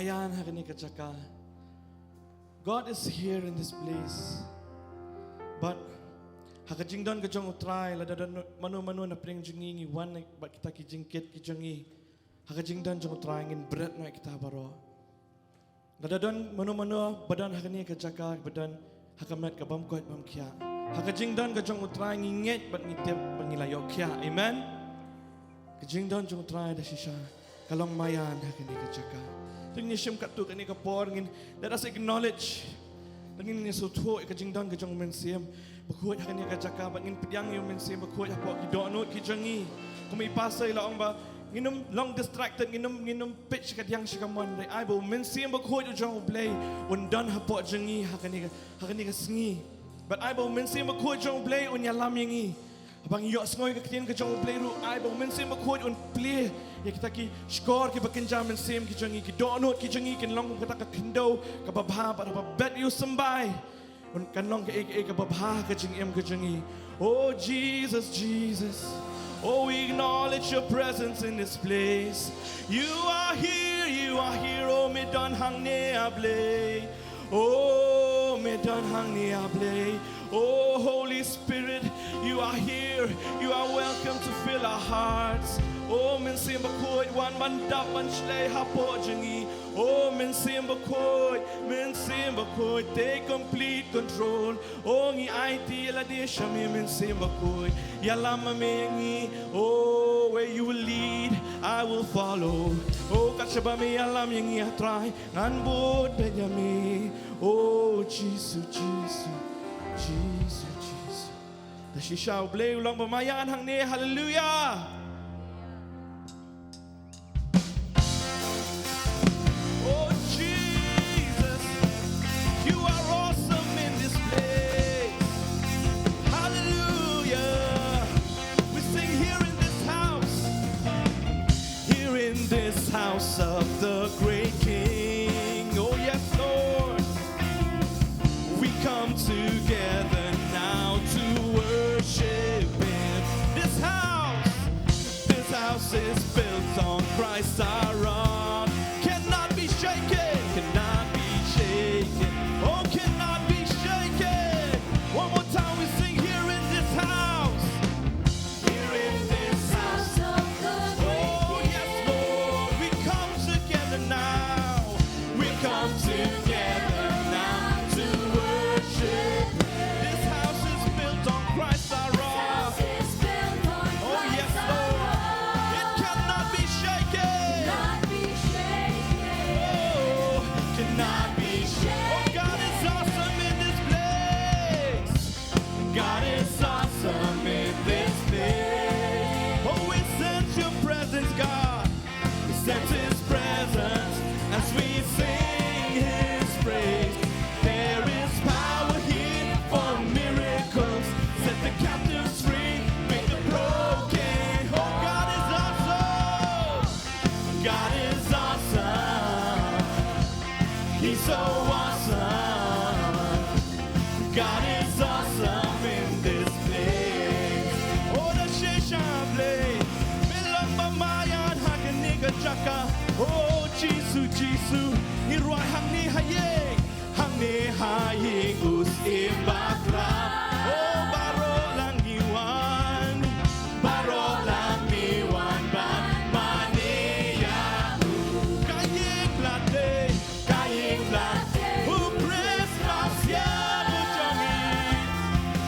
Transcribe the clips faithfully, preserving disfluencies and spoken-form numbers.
Ïa, ha kane ka jaka. God is here in this place. But ha ka jingdon ka jong U Trai, lada don mano mano na pdeng jong ngi, ngi wan bad kita ki jingkit ki jong ngi. Ha ka jingdon jong U Trai ngin bret noh ïa kita baroh. Lada don mano mano ba don ha kane ka jaka, ba don ha ka met ka bym koit bym khiah, ha ka jingdon ka jong U Trai ngi ngeit bad ngi tip ba ngi la ïoh khiah. Amen. Ka jingdon jong U Trai da shisha ka long maïan ha kane ka jaka. Te ngin ïa shim katto katne ka por, ngin, let us acknowledge. Te ngin ïa sngewthuh ïa ka jingdon ka jong U Mynsiem Bakhuid ha kane ka jaka, bad ngin pdiang ïa U Mynsiem Bakhuid hapoh ki dohnud ki jong ngi. Kumba i pastor i la ong ba ngin ym long distracted, ngin ym, ngin ym peit sha kadiang sha kamon. Hynrei ai ba U Mynsiem Bakhuid u jong U Blei un don hapoh jong ngi ha kane ka, ha kane ka sngi. Bad ai ba U Mynsiem Bakhuid jong U Blei un ïalam ïa ngi. Haba ngi ïohsngew ïa ka ktien ka jong U Blei ruh, ai ba U Mynsiem Bakhuid un plie ïa kita ki shkor kiba kynja mynsiem ki jong ngi, ki dohnud ki jong ngi kin long kum kata ka khyndew kaba bha, bad haba bet ïa u symbai, un, kan long kaei kaei kaba bha ha ka jingim ka jong ngi. Oh Jesus, Jesus. Oh, we acknowledge your presence in this place. You are here, you are here. Oh, me don hangne, A Blei. Oh, me don hangne, A Blei. Oh, Holy Spirit, you are here. You are welcome to fill our hearts. Oh, Mynsiem Bakhuid, wan ban dap ban shlei hapoh jong ngi. Oh, Mynsiem Bakhuid, Mynsiem Bakhuid, take complete control. Oh, ngi aiti ïa lade sha me, Mynsiem Bakhuid. Ïalam ma me ïa ngi. Oh, where you will lead, I will follow. Oh, katba me ïalam ïa ngi, A Trai, ngan bud beit ïa me. Oh, Jisu, Jisu, Jisu, Jisu. Da shisha U Blei u long ba maïan hangne. Hallelujah. Oh, Jesus, you are awesome in this place. Hallelujah. We sing here in this house. Here in this house of the great King. Oh, yes, Lord. We come together now to worship in this house. This house is built on Christ our rock. Cannot be shaken, cannot be shaken. Oh, cannot be shaken. One more time, we sing here in this house. Here in this house. Oh, yes, Lord, we come together now. We come together now to worship. This house is built on Christ our rock. Oh, yes, Lord. It cannot be shaken. Oh, cannot be shaken. Oh, God is awesome in this place. God is awesome in this place. Oh, we sense your presence, God. We sense his presence as we sing his praise. There is power here for miracles. Set the captives free, make the broken whole. God is awesome. God is awesome. He's so awesome. God is awesome in this place. Oh, da shisha Blei, me long ba maïan ha kane ka jaka. Oh, Jisu, Jisu, ngi rwai hangne ha ïing, hangne ha ïing u Syiem Bakhuid. Oh, baroh lang ngi wan, baroh lang ngi wan ban mane ïa u. Ka ïing Blei, ka ïing Blei, u Khristmas ïa u jong ngi.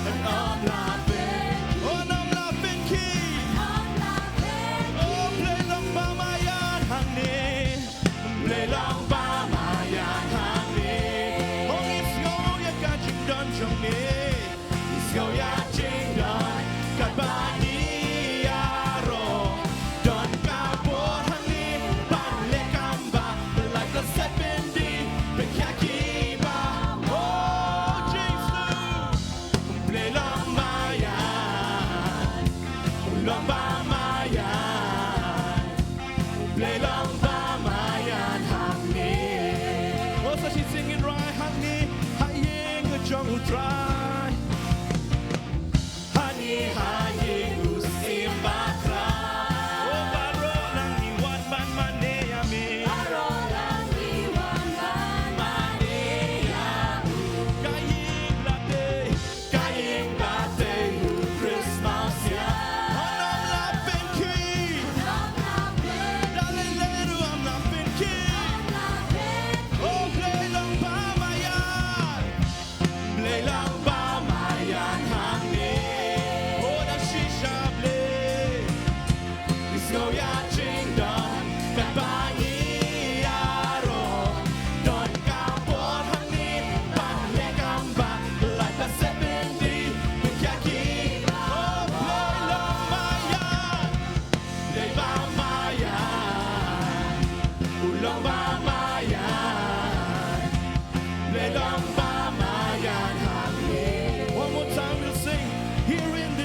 Ym lah pynkhih, oh, ym lah pynkhih. Oh, Blei long ba maïan hangne. Blei long ba maïan hangne. Oh, ngi sngew ïa ka jingdon jong me. Ngi sngew ïa jingdon katba ngi ïaroh. Don ka bor hangne ban leh kam ba life la set bynta, pynkhih ki ba. Oh, Jisu. Blei long ba maïan, long ba maïan. Blei long ba maïan hangne. Oh, sa shisien ngin rwai hangne ha ïing ka jong u Trai. Hangne ha ïing u Syiem Bakhuid. Oh, baroh lang ngi wan ban mane ïa me. Baroh lang ngi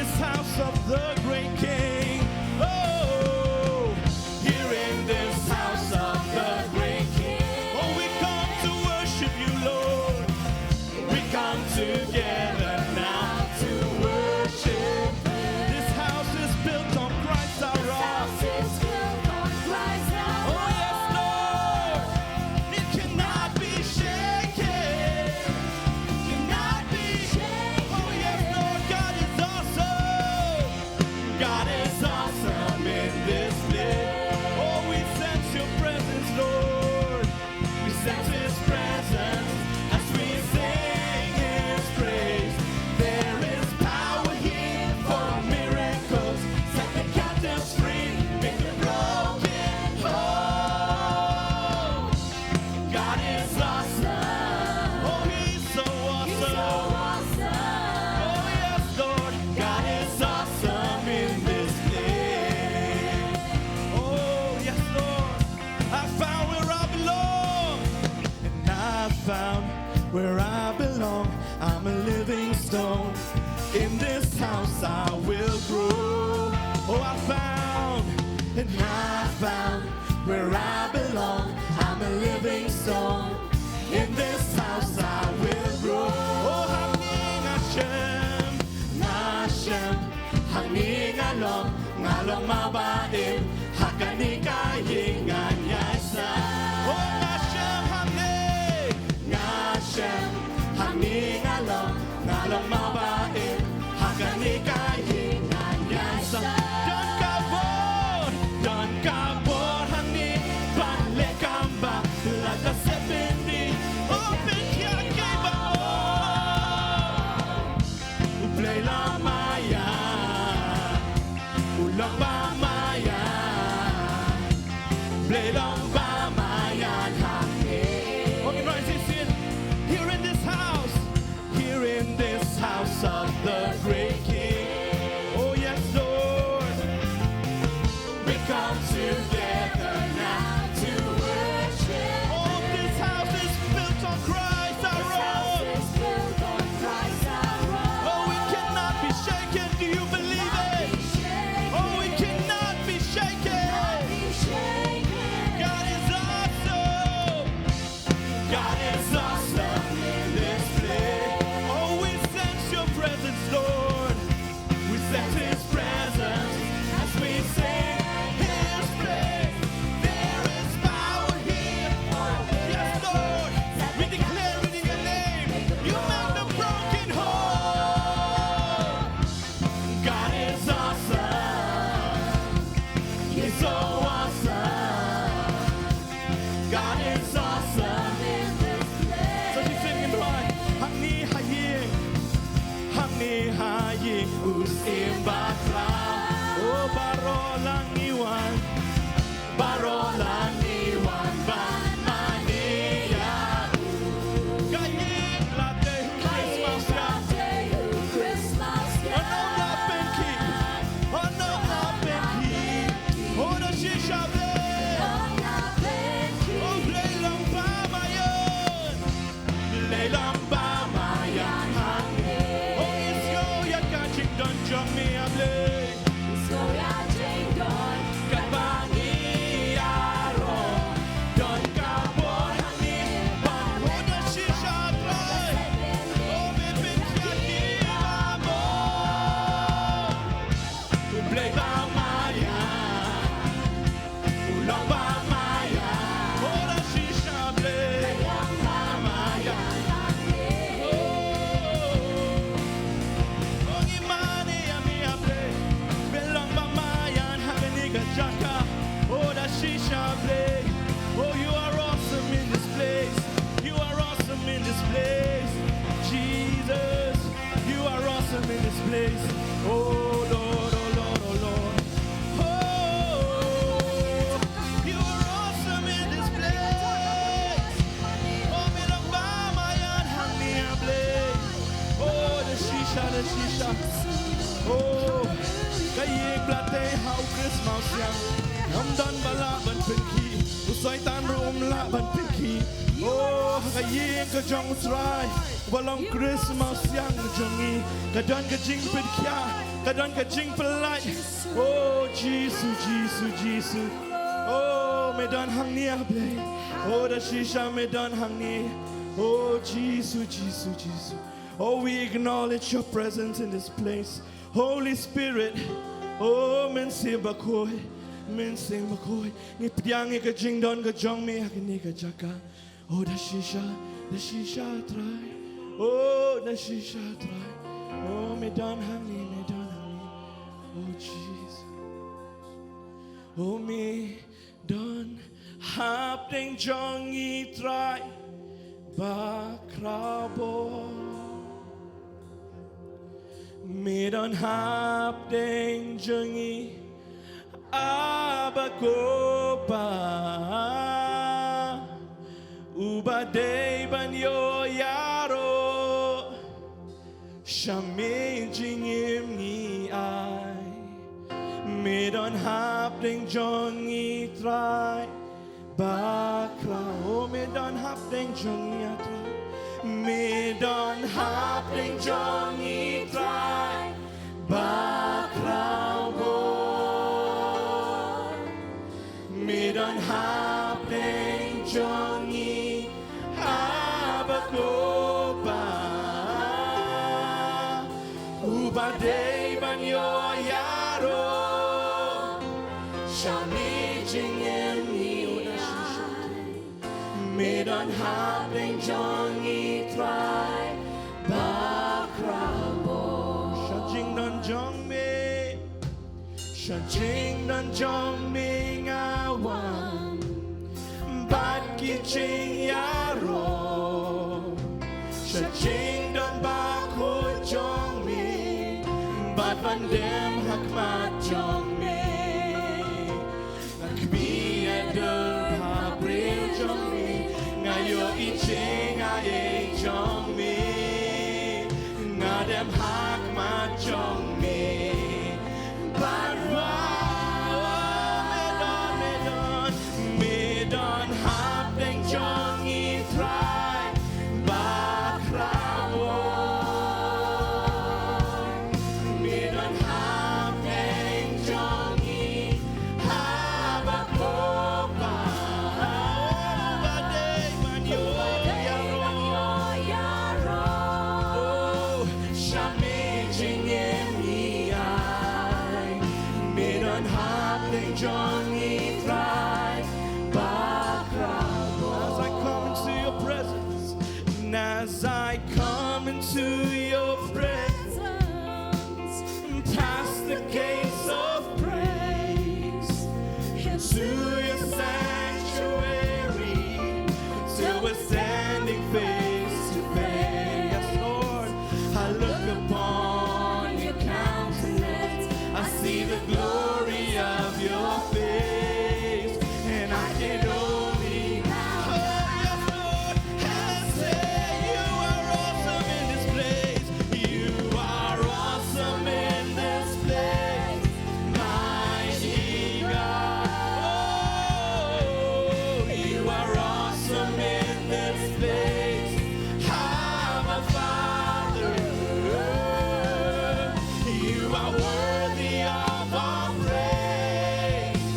This house of the great King. Oh, here in this house of the great King. Oh, we come to worship you, Lord. We come together now to worship. This house is built on Christ our rock. This house is built on Christ our rock. Oh, yes, Lord. It cannot be shaken. Cannot be shaken. Oh, yes, Lord, God is awesome. God is awesome in this place. Oh, we sense your presence, Lord. We sense his presence as we sing his praise. There is power here for miracles. Set the captives free, make the broken whole. God is awesome. Oh, he's so awesome. He's so awesome. Oh, yes, Lord. God is awesome in this place. Oh, yes, Lord. I found where I belong. And I found where I belong. I'm a living stone. In this house I will grow. Oh, I found, and I found where I belong. I'm a living stone. In this house I will grow. Oh, hanging Hashem, Hashem, hanging along, ngalong mabaim, hakani ka ing an yaisa. Oh, Hashem, hanging, Hashem, hanging along, ngalong mabaim, hakani ka ing an yaisa. Don ka bor, don ka bor hangne, ban leh kam ba la ka sepindi. Oh, pynkhia ki ba, oh, u Blei lamaïan, u long ba maïan, Blei long ba maïan hangne. Oh, ngin rwai shisien. Here in this house, here in this house of the great King. Oh, yes, Lord. We come together now to worship. Oh, this house is built on Christ our rock. This house is built on Christ our rock. Oh, we cannot be shaken. Do you believe it? Cannot be shaken. Oh, we cannot be shaken. Cannot be shaken. God is awesome. God is awesome in this place. Oh, we sense your presence, Lord. We sense his presence as we sing his praise. There is power here. Yes, Lord. We declare it in your name. You make the broken whole. God is awesome. He's so awesome. God is awesome in this place. So she's singing, right? Hangne ha ïing, hangne ha ïing, u Syiem Bakla. Oh, baroh lang ngi wan, baroh lang ngi wan ban mane ïa u. Ka ïing la dei u Khristmas ïa. Ka ïing la dei u Khristmas ïa. Ano nga pynkhih, ano nga pynkhih. Oh, da shisha Blei. Ano nga pynkhih. Oh, Blei long ba maïan. Blei long ba maïan hangne. Oh, ngi sngew ïa ka jingdon jong me, a Blei. Ngi sngew ïa ka jingdon katba ngi ïaroh. Don ka bor hangne ban hud da shisha Blei. Oh, me pynkhia ki ba mo. U Blei ba maïan. U long ba maïan. Oh, da shisha Blei. U long ba maïan. Oh. Oh, ngi mane ïa me, a Blei. Me long ba maïan ha kane ka jaka. Oh, da shisha Blei. Oh, you are awesome in this place. You are awesome in this place. Jesus. You are awesome in this place. Oh Lord, oh Lord, oh Lord. Oh, you are awesome in this place. Oh, me long ba maïan hangne, a Blei. Oh, da shisha, da shisha. Oh, ka ïing ba la tei ha u Khristmas siang. Ym don ba lah ban pynkhih. U Soitan ruh um lah ban pynkhih. Oh, ha ka ïing ka jong U Trai. Ba long Khristmas siang jong ngi, ka don ka jingpynkhia, Ka don ka jingpyllait. Oh Jisu, Jisu, Jisu. Oh, me don hangne, ah Blei. Oh, da shisha me don hangne. Oh Jisu, Jisu, Jisu. Oh, we acknowledge your presence in this place. Holy Spirit. Oh, Mynsiem Bakhuid. Mynsiem Bakhuid. Ngi pdiang ïa ka jingdon ka jong me ha kane ka jaka. Oh, da shisha, da shisha Trai. Oh, da shisha Trai. Oh, me don hangne, me don hangne. Oh, Jisu. Oh, me don hapdeng jong ngi Trai bakhraw bor. Me don hapdeng jong ngi Abba ko Pa, uba dei ban ïoh ïaroh sha me jingim ngi ai. Me don hapdeng jong ngi Trai bakhraw. Oh, me don hapdeng jong ngi, ah Trai. Me don hapdeng jong ngi Trai bakhraw bor. Me don hapdeng jong ngi Abba ko Pa, uba dei ban ïoh ïaroh sha me jingim ngi. Me don hapdeng jong ngi Trai bakhraw bor. Sha jingdon jong me, sha jingdon jong me nga wan bad ki jingïaroh. Sha jingdon bakhuid jong me bad ban dem ha khmat jong me. Nga kmie ïa u bhabriew jong me, nga ïohi jingaiei jong me. Nga dem ha khmat jong me. Bad rwai, oh, me don, me don, me don hapdeng jong ngi Trai bakhraw bor. Me don hapdeng jong ngi Abba ko Pa, uba dei ban ïoh ïaroh. Oh, sha me jingim ngi ai. Me don hapdeng jong ngi Trai bakhraw bor. As I come into your presence, and as I come into your presence, past the gates of praise, into your sanctuary, till we're standing face to face. Yes, Lord. I look upon your countenance, I see the glory of your face, and I can only bow, oh, yes, Lord, and say, "You are awesome in this place. You are awesome in this place, mighty God. Oh, you are awesome in this place, Abba Father. You are worthy of our praise.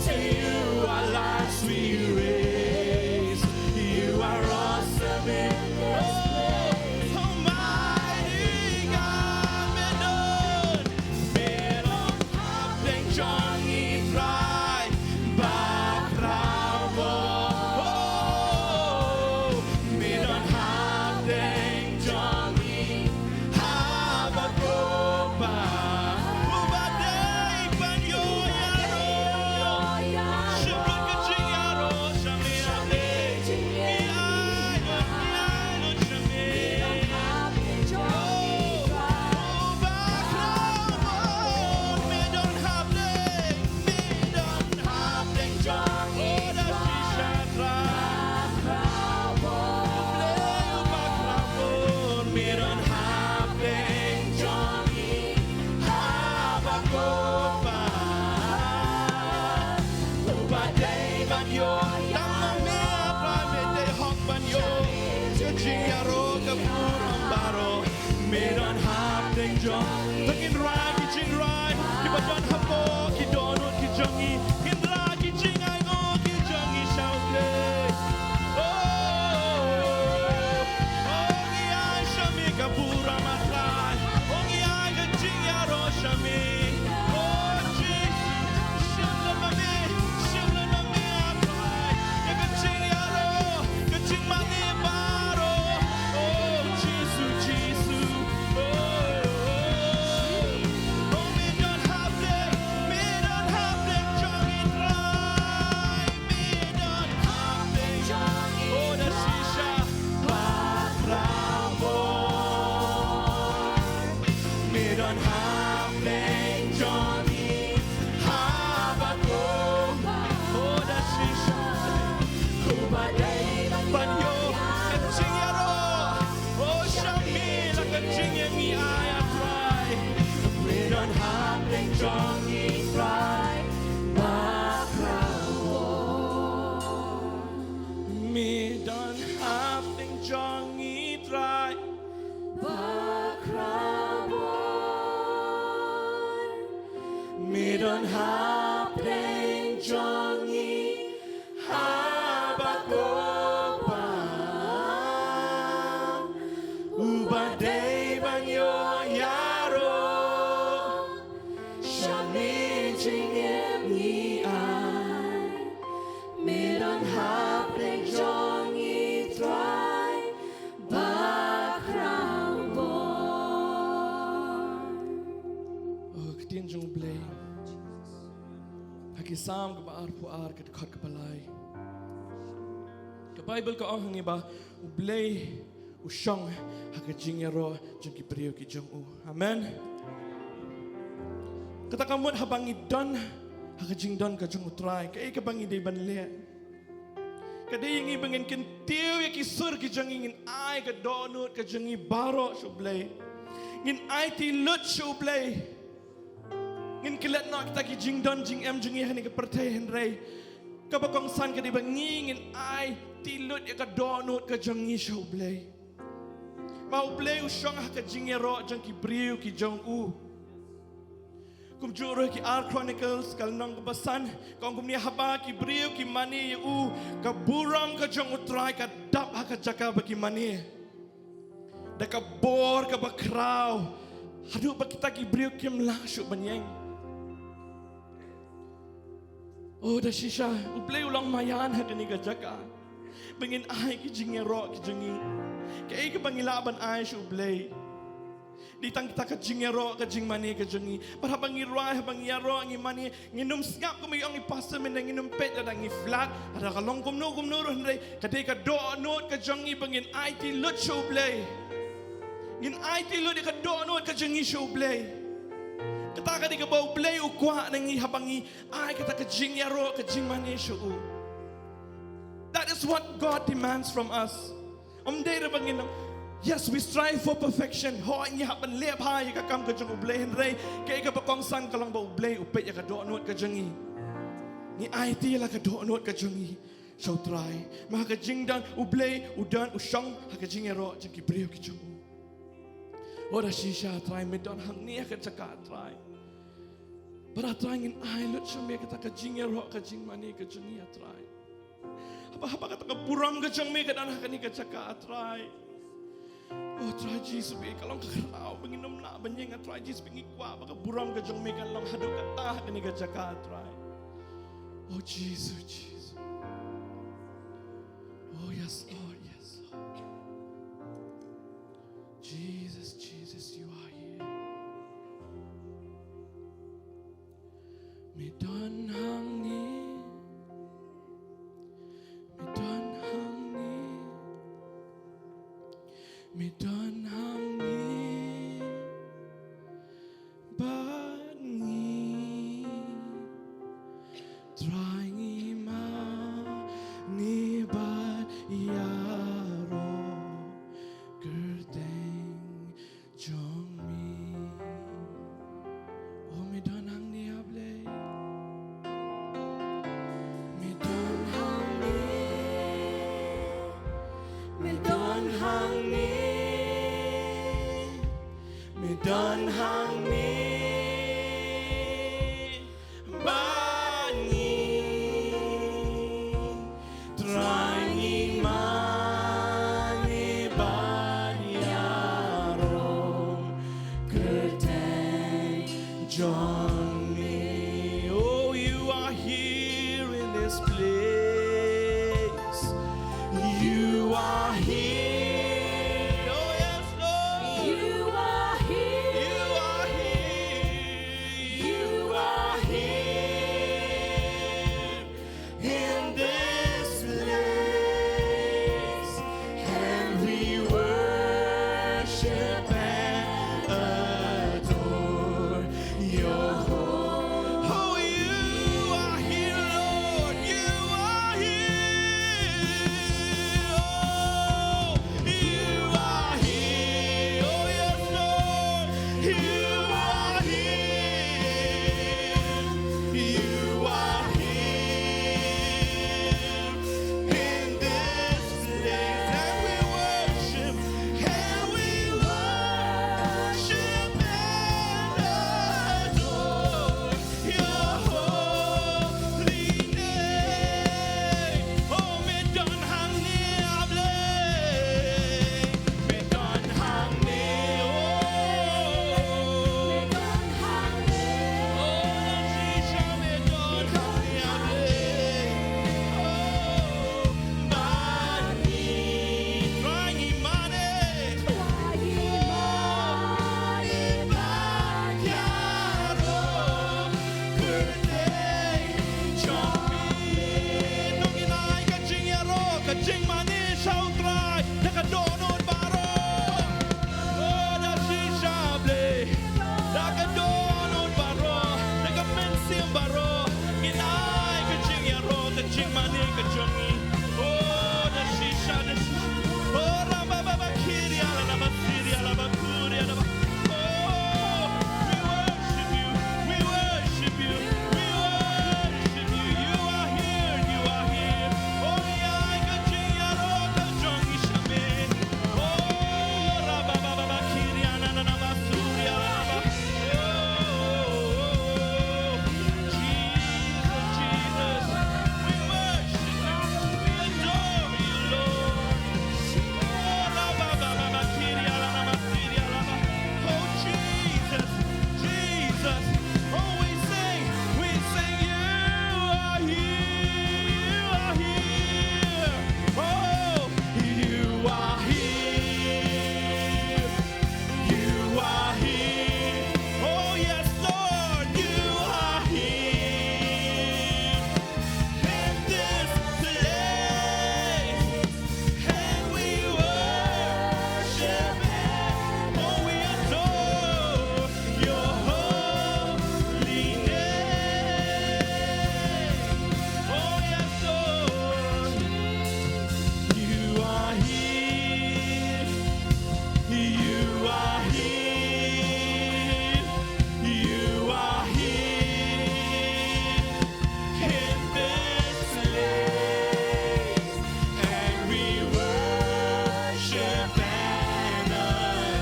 To you our lives we raise. You are awesome in this place, Almighty God." Me don, me don hapdeng jong ngi Trai bakhraw bor. Oh, me don hapdeng jong ngi Abba ko Pa, uba dei ban ïoh ïaroh. Sha ka jingïaroh sha me, ah Blei. Ngi ai lut, ngi ai lut sha me. Oh, uba khraw bor, me don hapdeng, me don hapdeng jong ngi Trai. Me don hapdeng jong ngi Abba ko Pa, uba dei ban ïoh, tang ma me, ah Trai, me dei hok ban ïoh ïa ka jingïaroh ka burom baroh. Me don hapdeng Jong, to ngin rai ki jingrai kiba don hapoh ki dohnud ki jong ngi. Ngin rai ki jingainguh ki jong ngi sha U Blei. Oh, oh, ngi ai sha me ka burom, A Trai. Oh, ngi ai ka jingïaroh sha me. Oh, Jisu, shim lem ma me, shim lem ma me, A Trai. Ïa ka jingïaroh, ka jingmane baroh. Oh, Jisu, Jisu. Ban ïoh ka jingïaroh. Oh, sha me la ka jingïaroh ngi ai, A Trai. Me don hapdeng jong ngi, Trai, bakhraw. Me don hapdeng jong ngi, Trai, bakhraw. Me don hapdeng jong ngi, haba ko Pa, uba dei ban ïoh ïaroh. Sha me jingim ngi ai. Me don hapdeng jong ngi, Trai, bakhraw bor. Oh, ka ktien jong U Blei. Ha ki Salm kaba arphew ar, ka dkhot kaba lai. Ka Baibl ka ong hangne ba U Blei u shong ha ka jingïaroh jong ki briew ki jong u. Amen. Kata ka mut haba ngi don ha ka jingdon ka jong U Trai, kaei kaba ngi dei ban leh? Ka dei ïa ngi ba ngin kyntiew ïa ki sur ki jong ngi, ngin ai ka dohnud ka jong ngi baroh sha U Blei. Ngin aiti lut sha U Blei. Ngin klet noh kita ki jingdon jingem jong ngi ha kane ka pyrthei, hynrei kaba kongsan ka dei ba ngi ngin aiti lut ïa ka dohnud ka jong ngi sha U Blei. Ba U Blei u shong ha ka jingïaroh jong ki briew ki jong u. Kumjuh ruh ki Ar Chronicles ka lynnong kaba san ka ong kumne: haba ki briew ki mane ïa u, ka burom ka jong U Trai ka dap ha ka jaka ba ki mane. Da ka bor kaba khraw haduh ba kita ki briew kim lah shuh ban ïeng. Oh, da shisha U Blei u long maïan ha kane ka jaka ba ngin ai ki jingïaroh ki jong ngi. Kaei kaba ngi lah ban ai sha U Blei? Dei tang kita ka jingïaroh ka jingmane ka jong ngi. Bad haba ngi rai, haba ngi ïaroh, ngi mane, ngin ym sngap kumba ong i pastor mynne, ngin ym peit lada ngi flat, lada ka long kumno kumno ruh, hynrei ka dei ka dohnud ka jong ngi ba ngin aiti lut sha U Blei. Ngin aiti lut ïa ka dohnud ka jong ngi sha U Blei. Kata ka dei kaba U Blei u kwah na ngi haba ngi ai kata ka jingïaroh ka jingmane sha u. That is what God demands from us. Ym dei ruh ba ngin ong, yes, we strive for perfection. Hooid, ngi hap ban leh bha ïa ka kam ka jong U Blei, hynrei kaei kaba kongsan ka long ba U Blei u peit ïa ka dohnud ka jong ngi. Ngi aiti la ka dohnud ka jong ngi sha U Trai. Ma ha ka jingdon U Blei u don u shong ha ka jingïaroh jong ki briew ki jong u. Oh, da shisha Trai, me don hangne ha ka jaka Trai. Bad Trai ngin ai lut sha me kata ka jingïaroh ka jingmane ka jong ngi, A Trai. Haba, haba kata ka burom ka jong me ka don ha kane ka jaka, A Trai. Oh Trai Jisu, ba ka long ka khraw ba ngin ym lah ban ïeng, A Trai Jisu, ba ngi kwah ba ka burom ka jong me kan long haduh katta ha kane ka jaka, A Trai. Oh Jisu, Jisu. Oh yes, Lord, yes, Lord. Jesus, Jesus, you are here. Me don hangne, me don hangne, me don hangne bad ngi. Trai, ngi mane bad ïaroh kyrteng jong me. Oh, me don hangne, A Blei. Me don hangne, me don hangne, me don this place. You are here. Oh, yes, Lord. You are here. You are here. You are here in this place. And we worship and adore your holy. Oh, you are here, Lord. You are here. Oh, you are here. Oh, yes, Lord. You are here. You are here in this place, and we worship, and we worship and adore your holy name. Oh, me don hangne, A Blei. Me don hangne, oh. Me don hangne. Oh, da shisha me don hangne, A Blei. Oh, bad ngi, Trai ngi mane. Trai ngi mane bad ïaroh kyrteng jong me. To ngin ai ka jingïaroh, ka jingmane sha U Trai da ka dohnud baroh. Oh, da shisha Blei, da ka dohnud baroh, da ka mynsiem baroh, ngin ai ka jingïaroh, ka jingmane ka jong ngi. Oh, da shisha, da shisha. Oh, rabababa kiria la la ba siria la ba kuria la ba. Oh, we worship you, we worship you, we worship you. You are here, you are here. Oh, ngi ai ka jingïaroh ka jong ngi sha me. Oh, rabababa kiria na na na ba suria la ba. Oh, Jesus, Jesus, we worship you, we adore you, Lord. Oh, rabababa kiria la na ma siria la ba. Oh, Jesus, Jesus. Oh, we sing, we sing, you are here, you are here. Oh, you are here. You are here. Oh, yes, Lord, you are here in this place. And we worship and, oh, we adore your holy name. Oh, yes, Lord. You are here. You are here. You are here in this place. And we worship and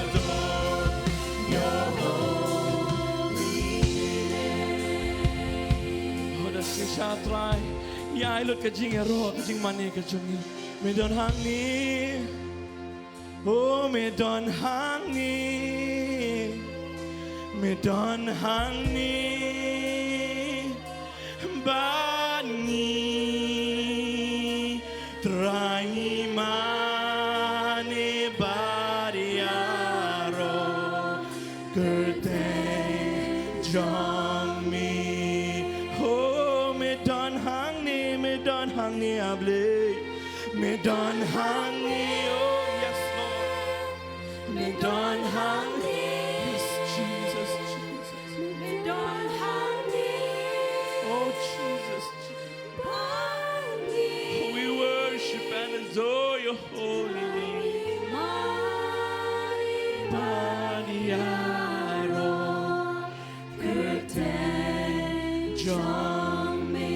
adore your holy name. Oh, da shisha Trai, ïa ai lut ka jingïaroh, ka jingmane ka jong ngi. Me don hangne. Oh, me don hangne, me don hangne bad ngi, Trai ngi mane bad ïaroh kyrteng jong me. Oh, me don hangne, me don hangne, A Blei. Me don hangne, oh yes, Lord. Me don hangne. Yes, Jesus, Jesus. Me don hangne. Oh, Jesus, Jesus. Hangne. We worship and adore your holy name. Hangne. Bad ïaroh kyrteng jong me.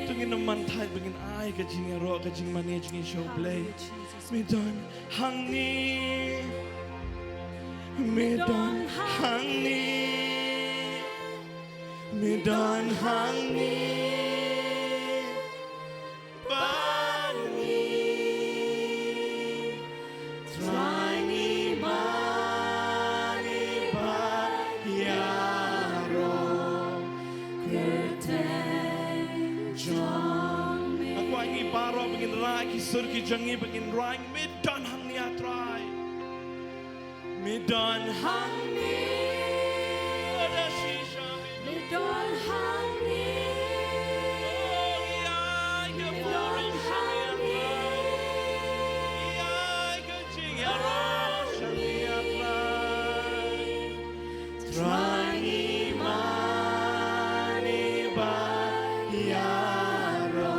To ngin ym man thait ba ngin ai ka jingïaroh, ka jingmane jong ngi sha U Blei. Me don hangne. Me don hangne. Me don hangne bad ngi. Trai ngi mane bad ïaroh kyrteng Sur ki jong ngi ba ngin rwai, me don hangne ah Trai. Me don hangne. Me don hangne. Oh, ïa ka burom hangne. Ïa ka jingïarap hangne ah Trai. Trai, ngi mane ban ïaroh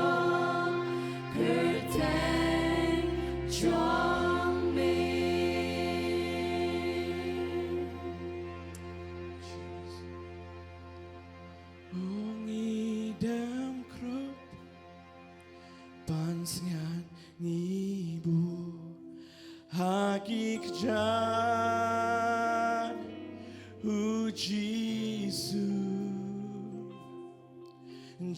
kyrteng jong me. U ngi dem krup, pansngiat ngi buh ha ki kjat, U Jisu.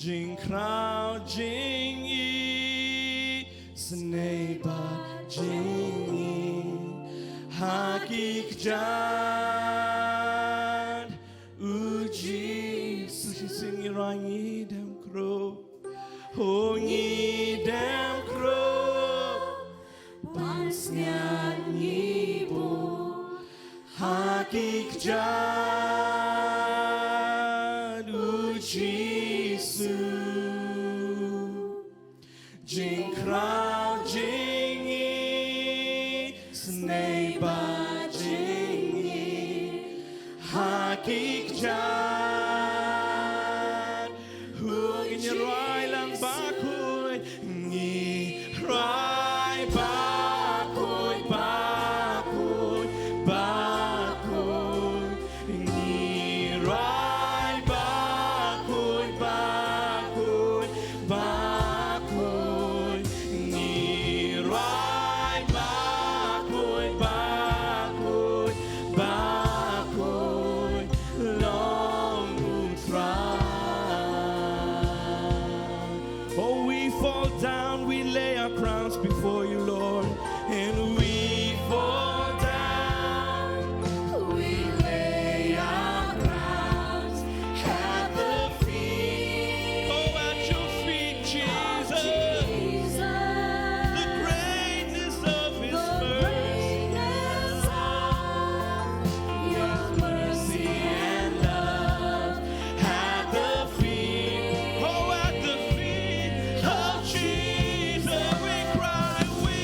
Jingkraw jingisynei bad jingïeit ha ki kjat, U Jisu. Shisien ngi rwai, ngi dem krup. Oh, ngi dem krup, pansngiat ngi buh ha ki kjat, U Jisu. Jingkraw jingisynei bad jingïeit ha ki kjat. Hu, ngi rwai lang bakhuid, ngi rwai bakhuid, bakhuid, bakhuid. Ngi rwai bakhuid, bakhuid, bakhuid. Ngi rwai bakhuid, bakhuid, bakhuid. Long U Trai. Oh, we fall down, we lay our crowns before you, Lord, and we fall down. We lay our crowns at the feet. Oh, at your feet, Jesus. The greatness of His mercy. Your mercy and love at the feet. Oh, at the feet of Jesus we cry, we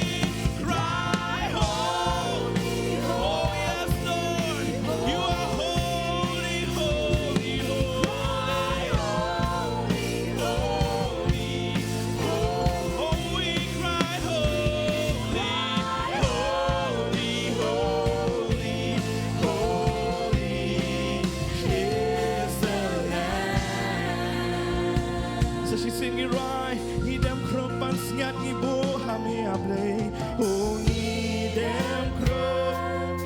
cry, holy, oh yes, Lord, you are holy, holy, holy, holy, holy. Oh, we cry, holy, holy, holy, holy is the Lamb. Sa shisien ngi rwai, ngi dem krup, pansngiat ngi buh ha me, A Blei. Oh, ngi dem krup,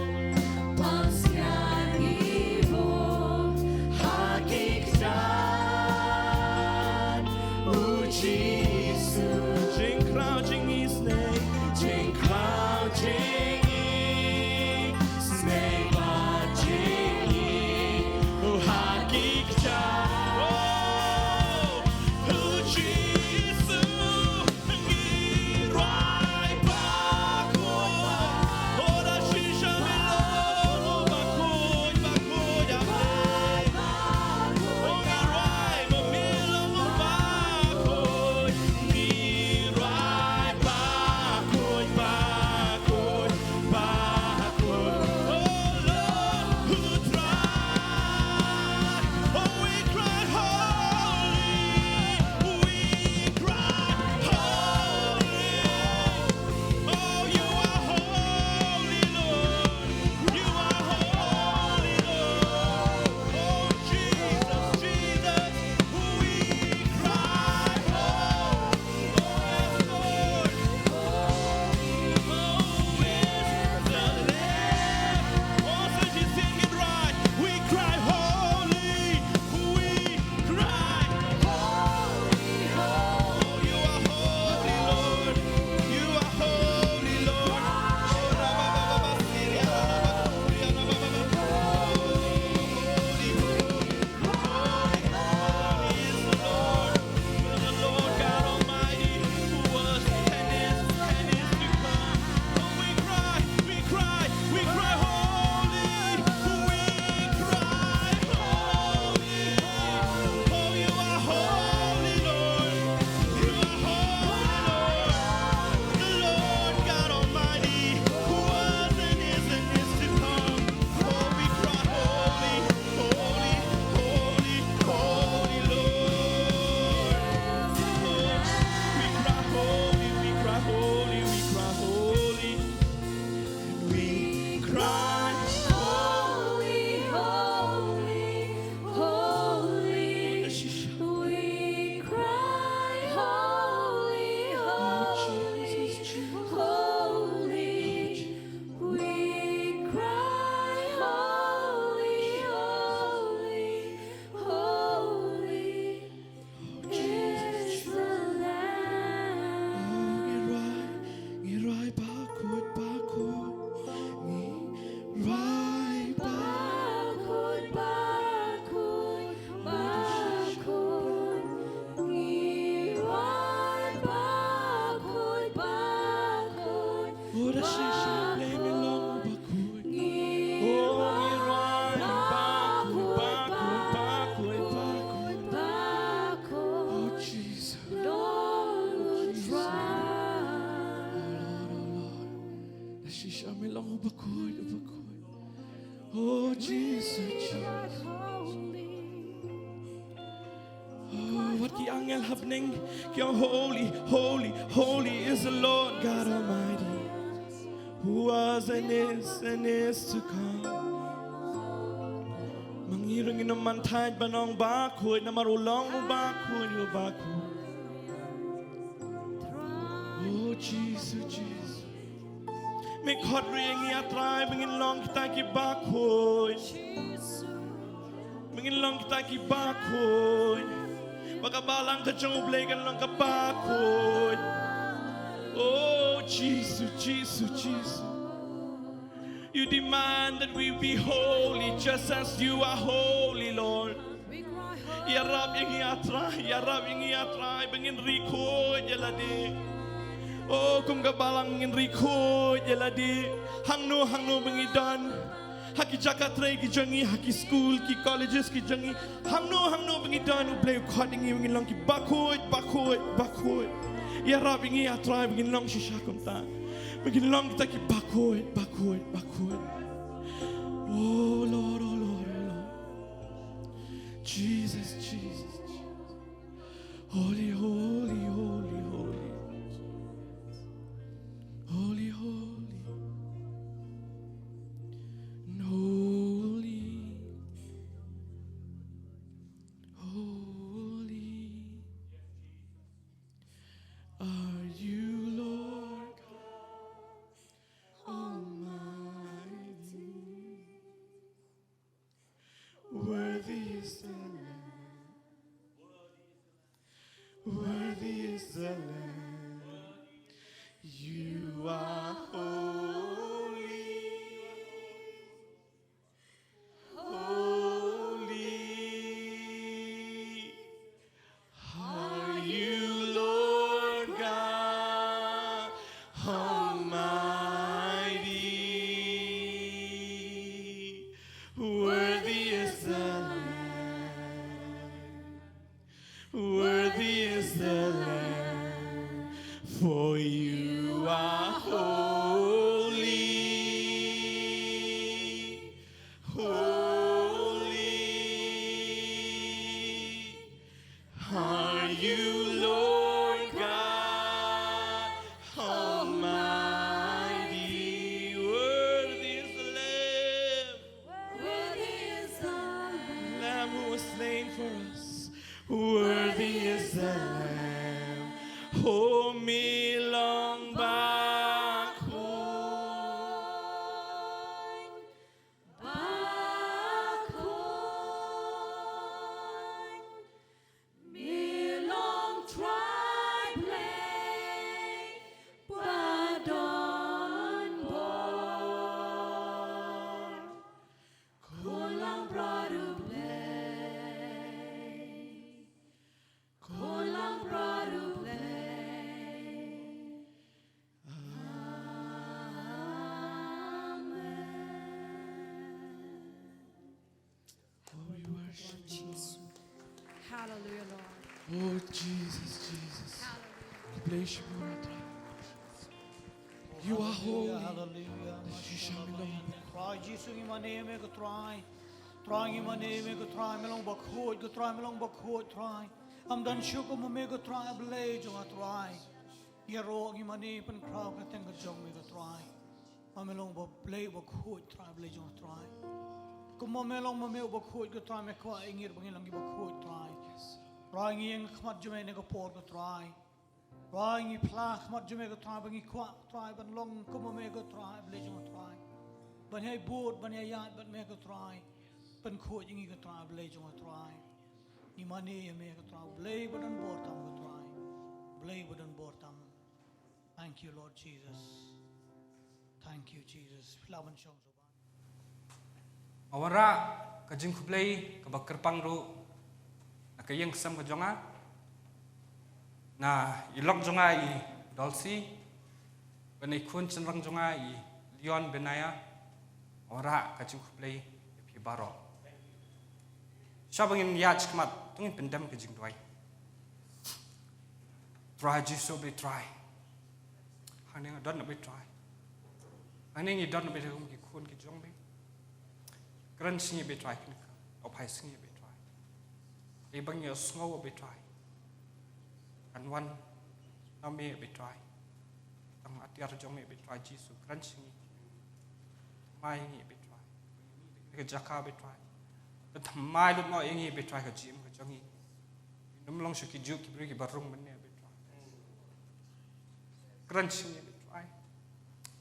pansngiat ngi buh ha ki kjat, U Jisu. Jingkraw jingisynei, jingkraw jingisynei bad jingïeit, oh, ha ki kjat, oh, U Jisu. Ngi rwai bakhuid, oh, da shisha me long bakhuid, bakhuid, A Blei. Oh, ngi rwai ba me long bakhuid. Ngi rwai Happening, ki ong, "Holy, holy, holy is the Lord God Almighty, who was and is and is to come." Ma ngi ruh ngin ym man thait ban ong bakhuid, namar u long u bakhuid, u bakhuid. Oh, Jisu, Jisu. Me khot ruh ïa ngi, ah Trai, ba ngin long kita ki bakhuid. Ba ngin long kita ki bakhuid. Ba ka balang ka jong U Blei kan long ka bakhuid. Oh, Jisu, Jisu, Jisu. You demand that we be holy just as you are holy, Lord. Ïarap ïa ngi, ah Trai, ïarap ïa ngi, ah Trai, ba ngin ri khuid ïa lade. Oh, kum ka balang ngin ri khuid ïa lade. Hangno, hangno ba ngi don. Ha ki jaka trei ki jong ngi, ha ki skul, ki colleges ki jong ngi. Hangno, hangno ba ngi don, U Blei u khot ïa ngi ba ngin long ki bakhuid, bakhuid, bakhuid. Ïarap ïa ngi, ah Trai, ba ngin long shisha kumta. Ba ngin long kita ki bakhuid, bakhuid, bakhuid. Oh Lord, oh Lord, oh Lord. Jesus, Jesus, Jesus. Holy, holy, holy, holy. Holy, holy. And holy. Holy. Are you Lord God Almighty? Worthy is the Lamb. Worthy is the Lamb. You are holy. Holy. Are you Lord God Almighty? Worthy is the Lamb. Worthy is the Lamb. For you are holy. Holy. Are you Lord God Almighty? Worthy is the Lamb. Worthy is the Lamb. Lamb who was slain for us. Worthy is the Lamb. Oh, me long bakhuid. Bakhuid, me long Trai Blei ba don bor. Khun langbrot U Blei. Khun langbrot U Blei. Amen. Oh, we worship you, Lord. Hallelujah, Lord. Oh, Jesus, Jesus. Hallelujah. Bless you, Lord. You are holy. Hallelujah. Shisha me long. Trai Jisu, ngi mane ïa me ko Trai. Trai, ngi mane ïa me ko Trai, me long bakhuid ko Trai, me long bakhuid Trai. Ym don shuh kum ma me ko Trai, Blei jong nga Trai. Ïaroh ngi mane pynkhraw kyrteng ka jong me ko Trai. Ma me long ba Blei bakhuid Trai, Blei jong nga Trai. Kum ma me long ma me bakhuid ko Trai, me kwah ïa ngi ba ngin long ki bakhuid Trai. Trai, ngi ïeng ha khmat jong me ha kane ka por ko Trai. Trai, ngi phla ha khmat jong me ko Trai, ba ngi kwah Trai ban long kum ma me ko Trai, Blei jong nga Trai. Ban ïai bud, ban ïai ïaid bad me ko Trai. Pynkhuid ïa ngi ko Trai, Blei jong nga Trai. Ngi mane ïa me ko Trai, Blei ba don bor tam ko Trai. Blei ba don bor tam. Thank you, Lord Jesus. Thank you, Jesus. Phi lah ban shong shuwa. Nga wanrah ka jingkhublei kaba kyrpang ruh na ka ïing ka sem ka jong nga. Na i lok jong nga i Dulcie, bad na i khun shynrang jong nga i Leon Benaya. Nga wanrah ka jingkhublei ïa phi baroh. Shwa ba ngin ïaid shakhmat, to ngin pyndem ka jingduwai. Trai Jisu, Blei Trai. Hangne nga don na Blei Trai. Hangne ngi don na Blei Trai kum ki khun ki jong me. Kren sngi Blei Trai, kren ka, u phai sngi Blei Trai. Dei ba ngi ïohsngew Blei Trai. Kan wan na me, Betrai. Tang atiar jong me, Betrai Jisu, kren sha ngi. Mai ngi, Betrai. Ka jaka, Betrai. Tang mai lut mo ngi, Betrai, ka jingim ka jong ngi. Ym long shuh ki juk ki briew kiba rung mynne, Betrai. Kren sha ngi, Betrai.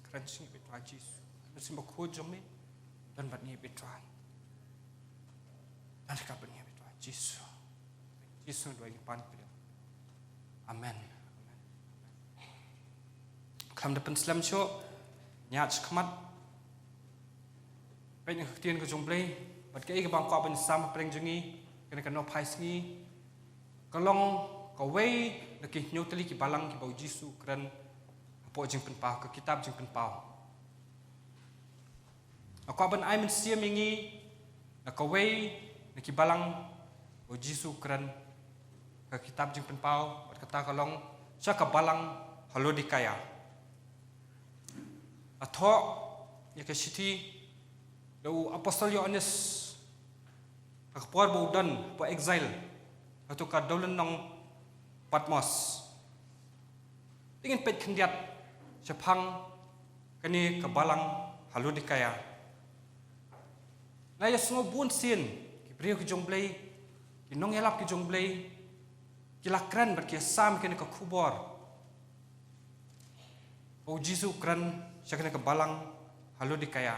Kren sha ngi, Betrai Jisu. Mynsiem Bakhuid jong me, don bad ngi, Betrai. Don ryngkat bad ngi, Betrai Jisu. Jisu, duwai ngi pan pyrshah. Amen. Amen. Khlem da pynslem shuh, ñiad shakhmat. Peit na ka ktien ka jong U Blei, bad kaei kaba nga kwah ban sam hapdeng jong ngi, kane ka nongphai sngi, ka long kawei na ki hynñiew tylli ki balang kiba U Jisu u kren hapoh Jingpynpaw, ka kitab Jingpynpaw. Nga kwah ban ai mynsiem ïa ngi na kawei na ki balang ba U Jisu u kren ha ka kitab Jingpynpaw, bad kata ka long sha ka balang ha Laodikaia. Nga thoh ïa ka shithi da u Apostol Ïoannis ha ka por ba u don hapoh exile ha katu ka dewlynnong Patmos. Te ngin peit khyndiat shaphang kane ka balang ha Laodikaia. La ïa sngew bun sien ki briew ki jong U Blei, ki nongïalap ki jong U Blei, ki la kren bad ki ïa sam kane ka khubor ba U Jisu u kren sha kane ka balang ha Laodikaia.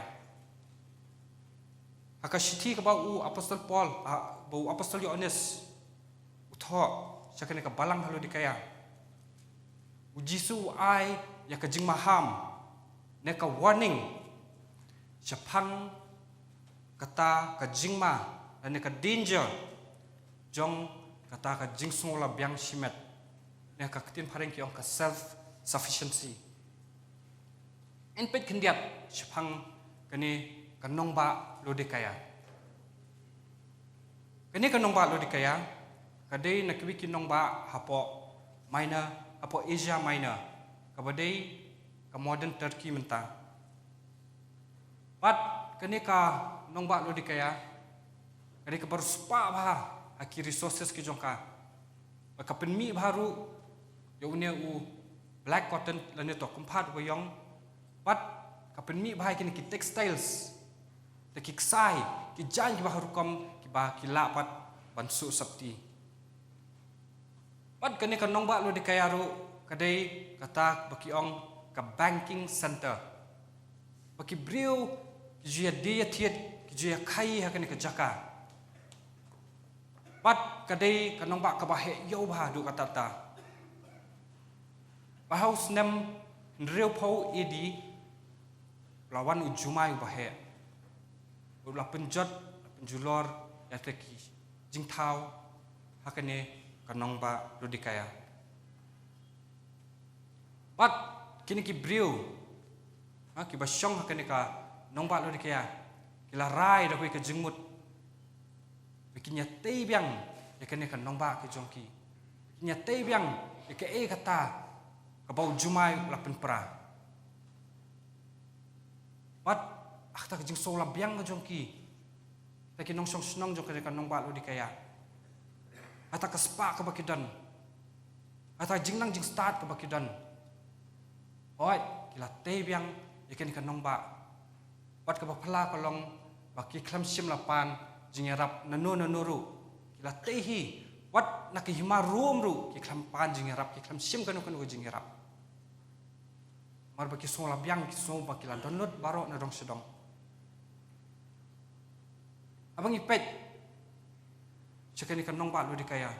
Ha ka shithi kaba u Apostol Paul, ah, ba u Apostol Ïoannis u thoh sha kane ka balang ha Laodikaia, U Jisu u ai ïa ka jingmaham ne ka warning shaphang kata ka jingma, ne ka danger jong kata ka jingsngewla biang shimet, ne ka ktien phareng ki ong ka self sufficiency. Ngin peit khyndiat shaphang kane ka nongbah Laodikaia. Kane ka nongbah Laodikaia ka dei na kiwei ki nongbah hapoh Minor, hapoh Asia Minor, kaba dei ka modern Turkey mynta. Bad kane ka nongbah Laodikaia ka dei kaba riewspah bha ha ki resources ki jong ka. Bad ka pynmih bha ruh ïa une u black cotton lane to kynphad uba ïong. Bad ka pynmih bha ïa kine ki textiles, da ki ksai, ki jaiñ kiba ha rukom kiba ki lah pat ban suh sopti. Bad kane ka nongbah Laodikaia ruh ka dei kata ba ki ong ka banking center. Ba ki briew ki ju ïa die ïa thied, ki ju ïa khaïi ha kane ka jaka. Bad ka dei ka nongbah kaba heh ïew bha haduh katta. Bad ha u snem hynriewphew A D u la wan u jumai uba heh, u la pynjot, la pynjulor ïa kita ki jingthaw ha kane ka nongbah Laodikaia. Bad kine ki briew, ha, kiba shong ha kane ka nongbah Laodikaia, ki la rai da kawei ka jingmut ba kin ïa tei biang ïa kane ka nongbah ka jong ki. Kin ïa tei biang ïa kaei kata kaba u jumai u la pynpra. Bad ha kata ka jingsngewla biang ka jong ki, kita ki nongshong shnong jong kane ka nongbah Laodikaia, ha kata ka spah kaba ki don, ha kata ka jingnang jingstad kaba ki don, hooid, ki la tei biang ïa kane ka nongbah. Bad kaba phylla ka long ba ki khlem shym la pan jingïarap nano nano ruh. Ki la tei hi, wat na ka hima Rom ruh ki khlem pan jingïarap, ki khlem shim kano kano ka jingïarap. Namar ba ki sngew la biang, ki sngew ba ki la don lut baroh na dong sha dong. Haba ngi peit sha kane ka nongbah Laodikaia,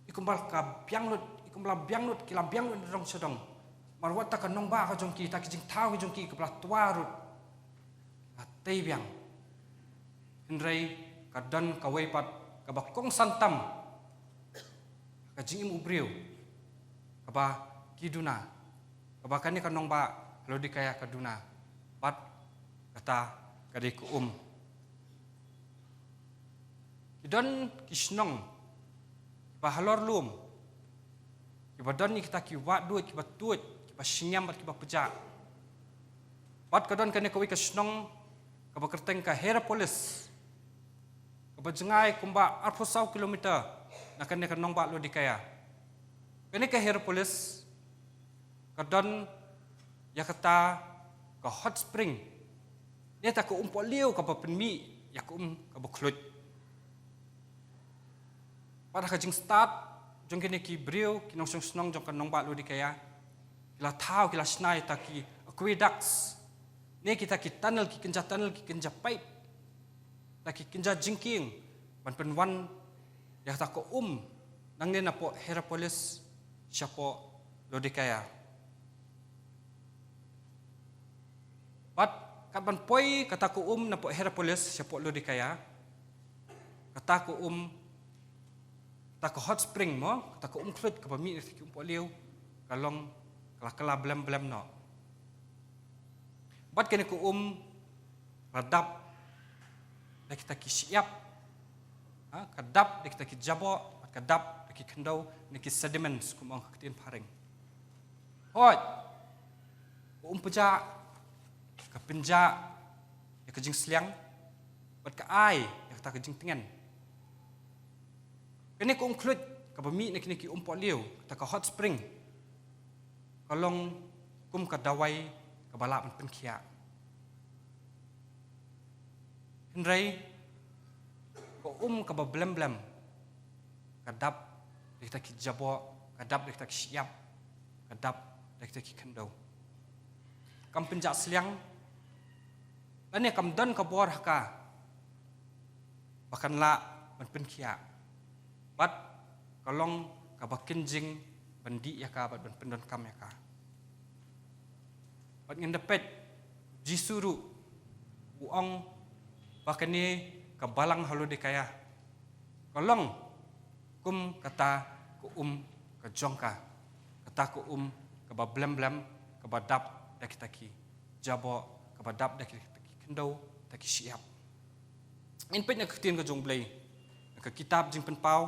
i kumba ka biang lut, i kumba la biang lut, ki la biang lut na dong sha dong. Namar wat kata ka nongbah ka jong ki, kata ka jingthaw ka jong ki kaba la twa ruh, la tei biang. Hynrei ka don kawei pat kaba kongsan tam ha ka jingim u briew, kaba ki duna, kaba kane ka nongbah Laodikaia ka duna, bad kata ka dei ka um. Ki don ki shnong kiba halor lum, kiba don ïa kita ki wahduid kiba tuid, kiba shngiam bad kiba pjah. Bad ka don kane kawei ka shnong kaba kyrteng ka Hierapolis, kaba jngai kumba arphew saw kilometer na kane ka nongbah Laodikaia. Kane ka Hierapolis ka don ïa kata ka hot spring, ne kata ka um pohliew kaba pynmih ïa ka um kaba khluid. Bad ha ka jingstad jong kine ki briew, ki nongshong shnong jong ka nongbah Laodikaia, ki la thaw, ki la shna ïa kita ki aqueducts, ne kita ki tunnel, ki kynja tunnel, ki kynja pipe, kita ki kynja jingkieng, ban pynwan ïa kata ka um nangne napoh Hierapolis shapoh Laodikaia. Bad kat ban poi kata ka um napoh Hierapolis shapoh Laodikaia, kata ka um, kata ka hot spring mo, kata ka um khluid kaba mih na kita ki um pohliew, ka long, ka la kylla blem blem noh. Bad kane ka um ka dap da kita ki shyiap, ha, ka dap da kita ki jaboh, bad ka dap da ki khyndew, ne ki sediments, kum ong ha ka ktien phareng. Hooid, ka um pjah, ka pynjah ïa ka jingsliang, bad ka ai ïa kata ka jingtngen. Kane ka um khluid kaba mih na kine ki um pohliew, kata ka hot spring, ka long kum ka dawai kaba lah ban pynkhiah. Hynrei ka um kaba blem blem ka dap da kita ki jaboh, ka dap da kita ki shyiap, ka dap da kita ki khyndew. Kam pynjah sliang, lane kam don ka bor ha ka ba kan lah ban pynkhiah. Bad ka long kaba kynjing ban dih ïa ka bad ban pyndonkam ïa ka. Bad ngin da peit, Jisu ruh u ong ba kane ka balang ha Laodikaia ka long kum kata ka um ka jong ka, kata ka um kaba blem blem, kaba dap da kita ki jaboh, kaba dap da kita ki khyndew, kita ki shyiap. Ngin peit na ka ktien ka jong U Blei, na ka kitab Jingpynpaw,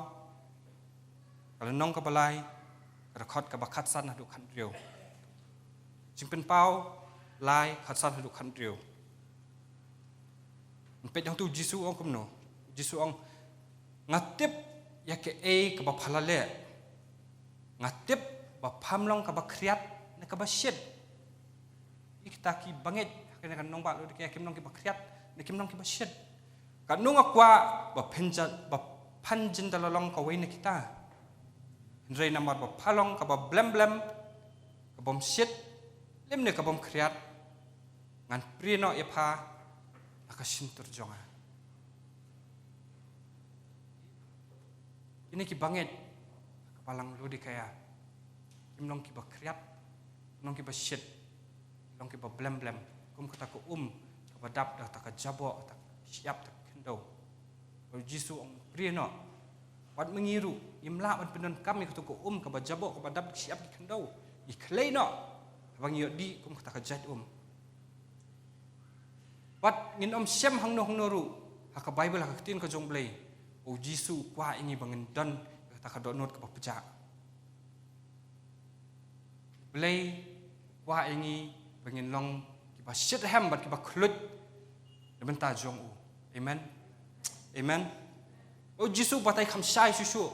ka lynnong kaba lai, ka dkhot kaba khatsan haduh khathynriew. Jingpynpaw lai, khatsan haduh khathynriew. Ngin peit hangtu U Jisu u ong kumno. U Jisu u ong, nga tip ïa kaei kaba pha la leh. Nga tip ba pham long kaba khriat ne kaba shit. Ïa kita ki bangeit ha kane ka nongbah Laodikaia kim long kiba khriat ne kim long kiba shit. Katno nga kwah ba phin jin, ba phan jin da la long kawei na kita. Hynrei namar ba pha long kaba blem blem, kabym shit, lymne kabym khriat, ngan prie noh ïa pha ha ka shyntur jong nga. Kine ki bangeit ha ka balang Laodikaia kim long kiba khriat, kim long kiba shit, kim long kiba blem blem, kum kata ka um kaba dap da kata ka jaboh, kata ka shyiap, kata ka khyndew. Bad U Jisu u ong, prie noh. Wat ma ngi ruh ngim lah ban pyndonkam ïa kata ka um kaba jaboh, kaba dap da ka shyiap, ka khyndew. Ngi khlei noh, haba ngi ïoh dih kum kata ka jait um. Bad ngin ym shem hangno hangno ruh ha ka Baibl, ha ka ktien ka jong U Blei, U Jisu u kwah ïa ngi ba ngin don ïa kata ka dohnud kaba pjah. U Blei u kwah ïa ngi ba ngin long kiba shitrhem bad kiba khluid na bynta jong u. Amen. Amen. U Jisu u batai kham shai shuh shuh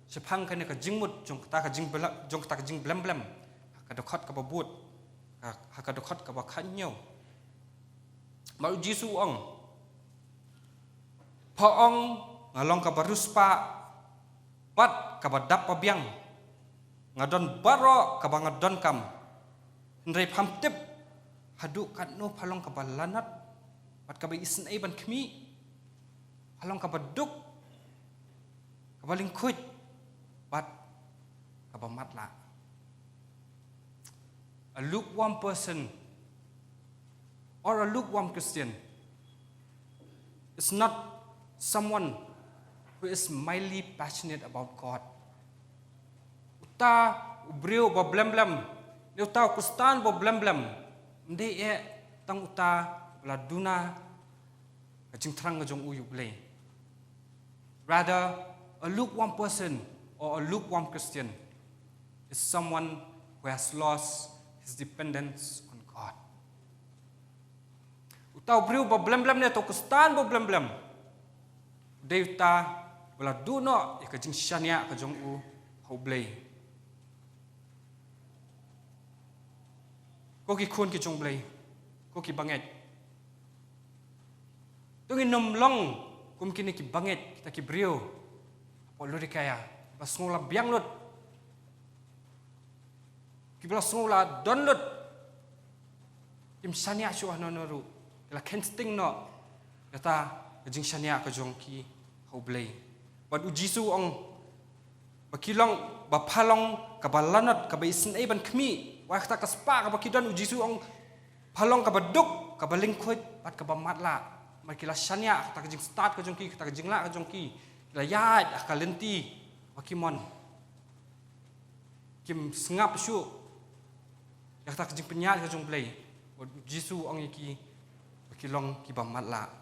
shaphang kane ka jingmut jong kata ka jingbla-, jong kata ka jingblem blem ha ka dkhot kaba bud, ha, ha ka dkhot kaba khathynñiew. Bad U Jisu u ong, pha ong nga long kaba riewspah bad kaba dap ba biang. Nga don baroh kaba nga donkam. Hynrei pham tip haduh katno pha long kaba lanot bad kaba isynei ban khmih. Pha long kaba duk, kaba lyngkhuid bad kaba matlah. A lukewarm person or a lukewarm Christian is not someone who is mildly passionate about God. Uta u briew ba blem blem, ne uta u Khristan ba blem blem, ym dei eh tang uta ba la duna ka jingthrang ka jong u ïa U Blei. Rather, a lukewarm person or a lukewarm Christian is someone who has lost his dependence on God. Uta u briew ba blem blem ne uta u Khristan ba blem blem, u dei uta ba la duh noh ïa ka jingshaniah ka jong u ha U Blei. Ko ki khun ki jong U Blei, ko ki bangeit, to ngin ym long kum kine ki bangeit, kita ki briew hapoh Laodikaia, ba sngew la biang lut, kiba la sngew la don lut, kim shaniah shuh hano hano ruh, ki la kheiñ sting noh kata ka jingshaniah ka jong ki ha U Blei. Bad U Jisu u ong ba ki long, ba pha long kaba lanot, kaba isynei ban khmih. Wat kata ka spah kaba ki don, U Jisu u ong pha long kaba duk, kaba lyngkhuid bad kaba matlah. Namar ki la shaniah kata ka jingstad ka jong ki, kata ka jinglah ka jong ki, ki la ïaid ha ka lynti ba ki mon. Kim sngap shuh ïa kata ka jingpynïaid ka jong U Blei. Bad U Jisu u ong ïa ki ba ki long kiba matlah.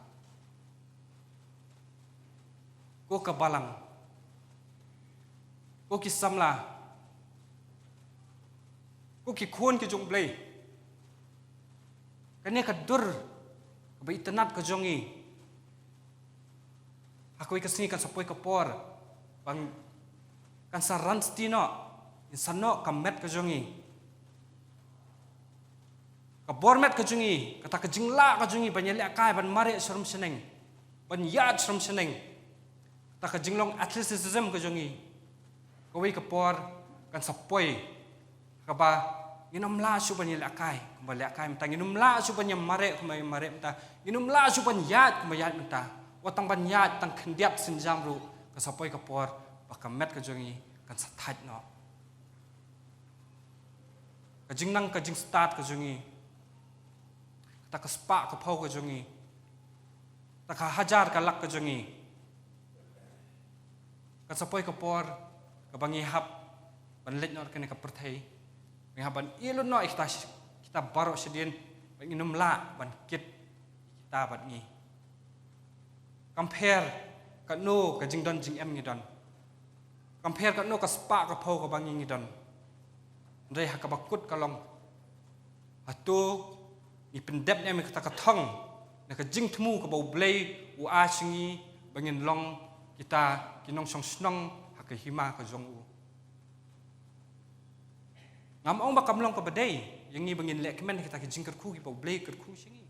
Ko ka balang, ko ki samla, ko ki khun ki jong U Blei, kane ka dur kaba itynnad ka jong ngi, ha kawei ka sngi kan sa poi ka por ba kan sa ransti noh, ngin sa noh ka met ka jong ngi, ka bor met ka jong ngi, kata ka jinglah ka jong ngi ban ïalehkai, ban mareh sharum shaneng, ban ïaid sharum shaneng, kata ka jinglong athleticism ka jong ngi. Kawei ka por kan sa poi kaba ngin ym lah shuh ban ïalehkai kumba lehkai mynta, ngin ym lah shuh ban ïamareh kumba ïamareh mynta, ngin ym lah shuh ban ïaid kumba ïaid mynta. Wat tang ban ïaid tang khyndiat sienjam ruh, kan sa poi ka por ba ka met ka jong ngi kan sa thait noh. Ka jingnang ka jingstad ka jong ngi, kata ka spah ka phew ka jong ngi, kata ka hajar ka lak ka jong ngi, kan sa poi ka por kaba ngi hap ban leit noh na kane ka pyrthei, ngi hap ban ïeh lut noh ïa kita, kita baroh shadien, ba ngin ym lah ban kit ïa kita bad ngi. Kam pher katno ka jingdon jingem ngi don, kam pher katno ka spah ka phew kaba ngi ngi don, hynrei ha kaba kut ka long, hato ngi pyndep ne em ïa kata ka thong na ka jingthmu kaba U Blei u ai sha ngi ba ngin long kita ki nongshong shnong ha ka hima ka jong u? Ngam ong ba kam long kaba dei ïa ngi ba ngin leh kmen kita ki jingkyrkhu kiba U Blei u kyrkhu sha ngi.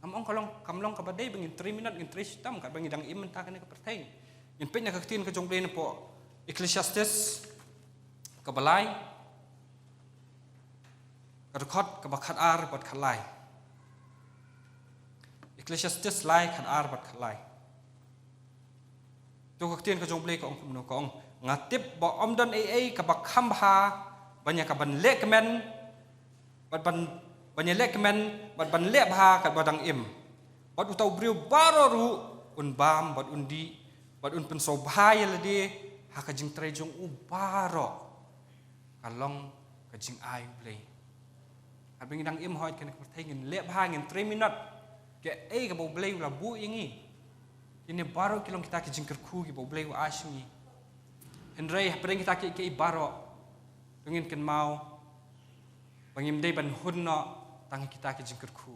Ngam ong ka long, kam long kaba dei ba ngin trei minot, ngin trei shitom katba ngi dang im mynta ha kane ka pyrthei. Ngin peit na ka ktien ka jong U Blei napoh Ecclesiastes kaba lai, ka dkhot kaba khatar bad khatlai. Ecclesiastes lai, khatar bad khatlai. To ka ktien ka jong U Blei ka ong kumno, ka ong, nga tip ba ym don ei ei kaba kham bha ban ïa kaban leh kmen, bad ban, ban ïa leh kmen bad ban leh bha katba dang im. Bad uta u briew baroh ruh un bam bad un dih bad un pynsngewbha ïa lade ha ka jingtrei jong u baroh. Ka long ka jingai U Blei. Katba ngi dang im hoi kane ka pyrthei, ngin leh bha, ngin trei minot kaei kaba U Blei u la buh ïa ngi. Kine baroh ki long kita ki jingkyrkhu kiba U Blei u ai sha ngi. Hynrei hapdeng kita kiei kiei baroh, to ngin kynmaw ba ngim dei ban hun noh tang ha kita ki jingkyrkhu.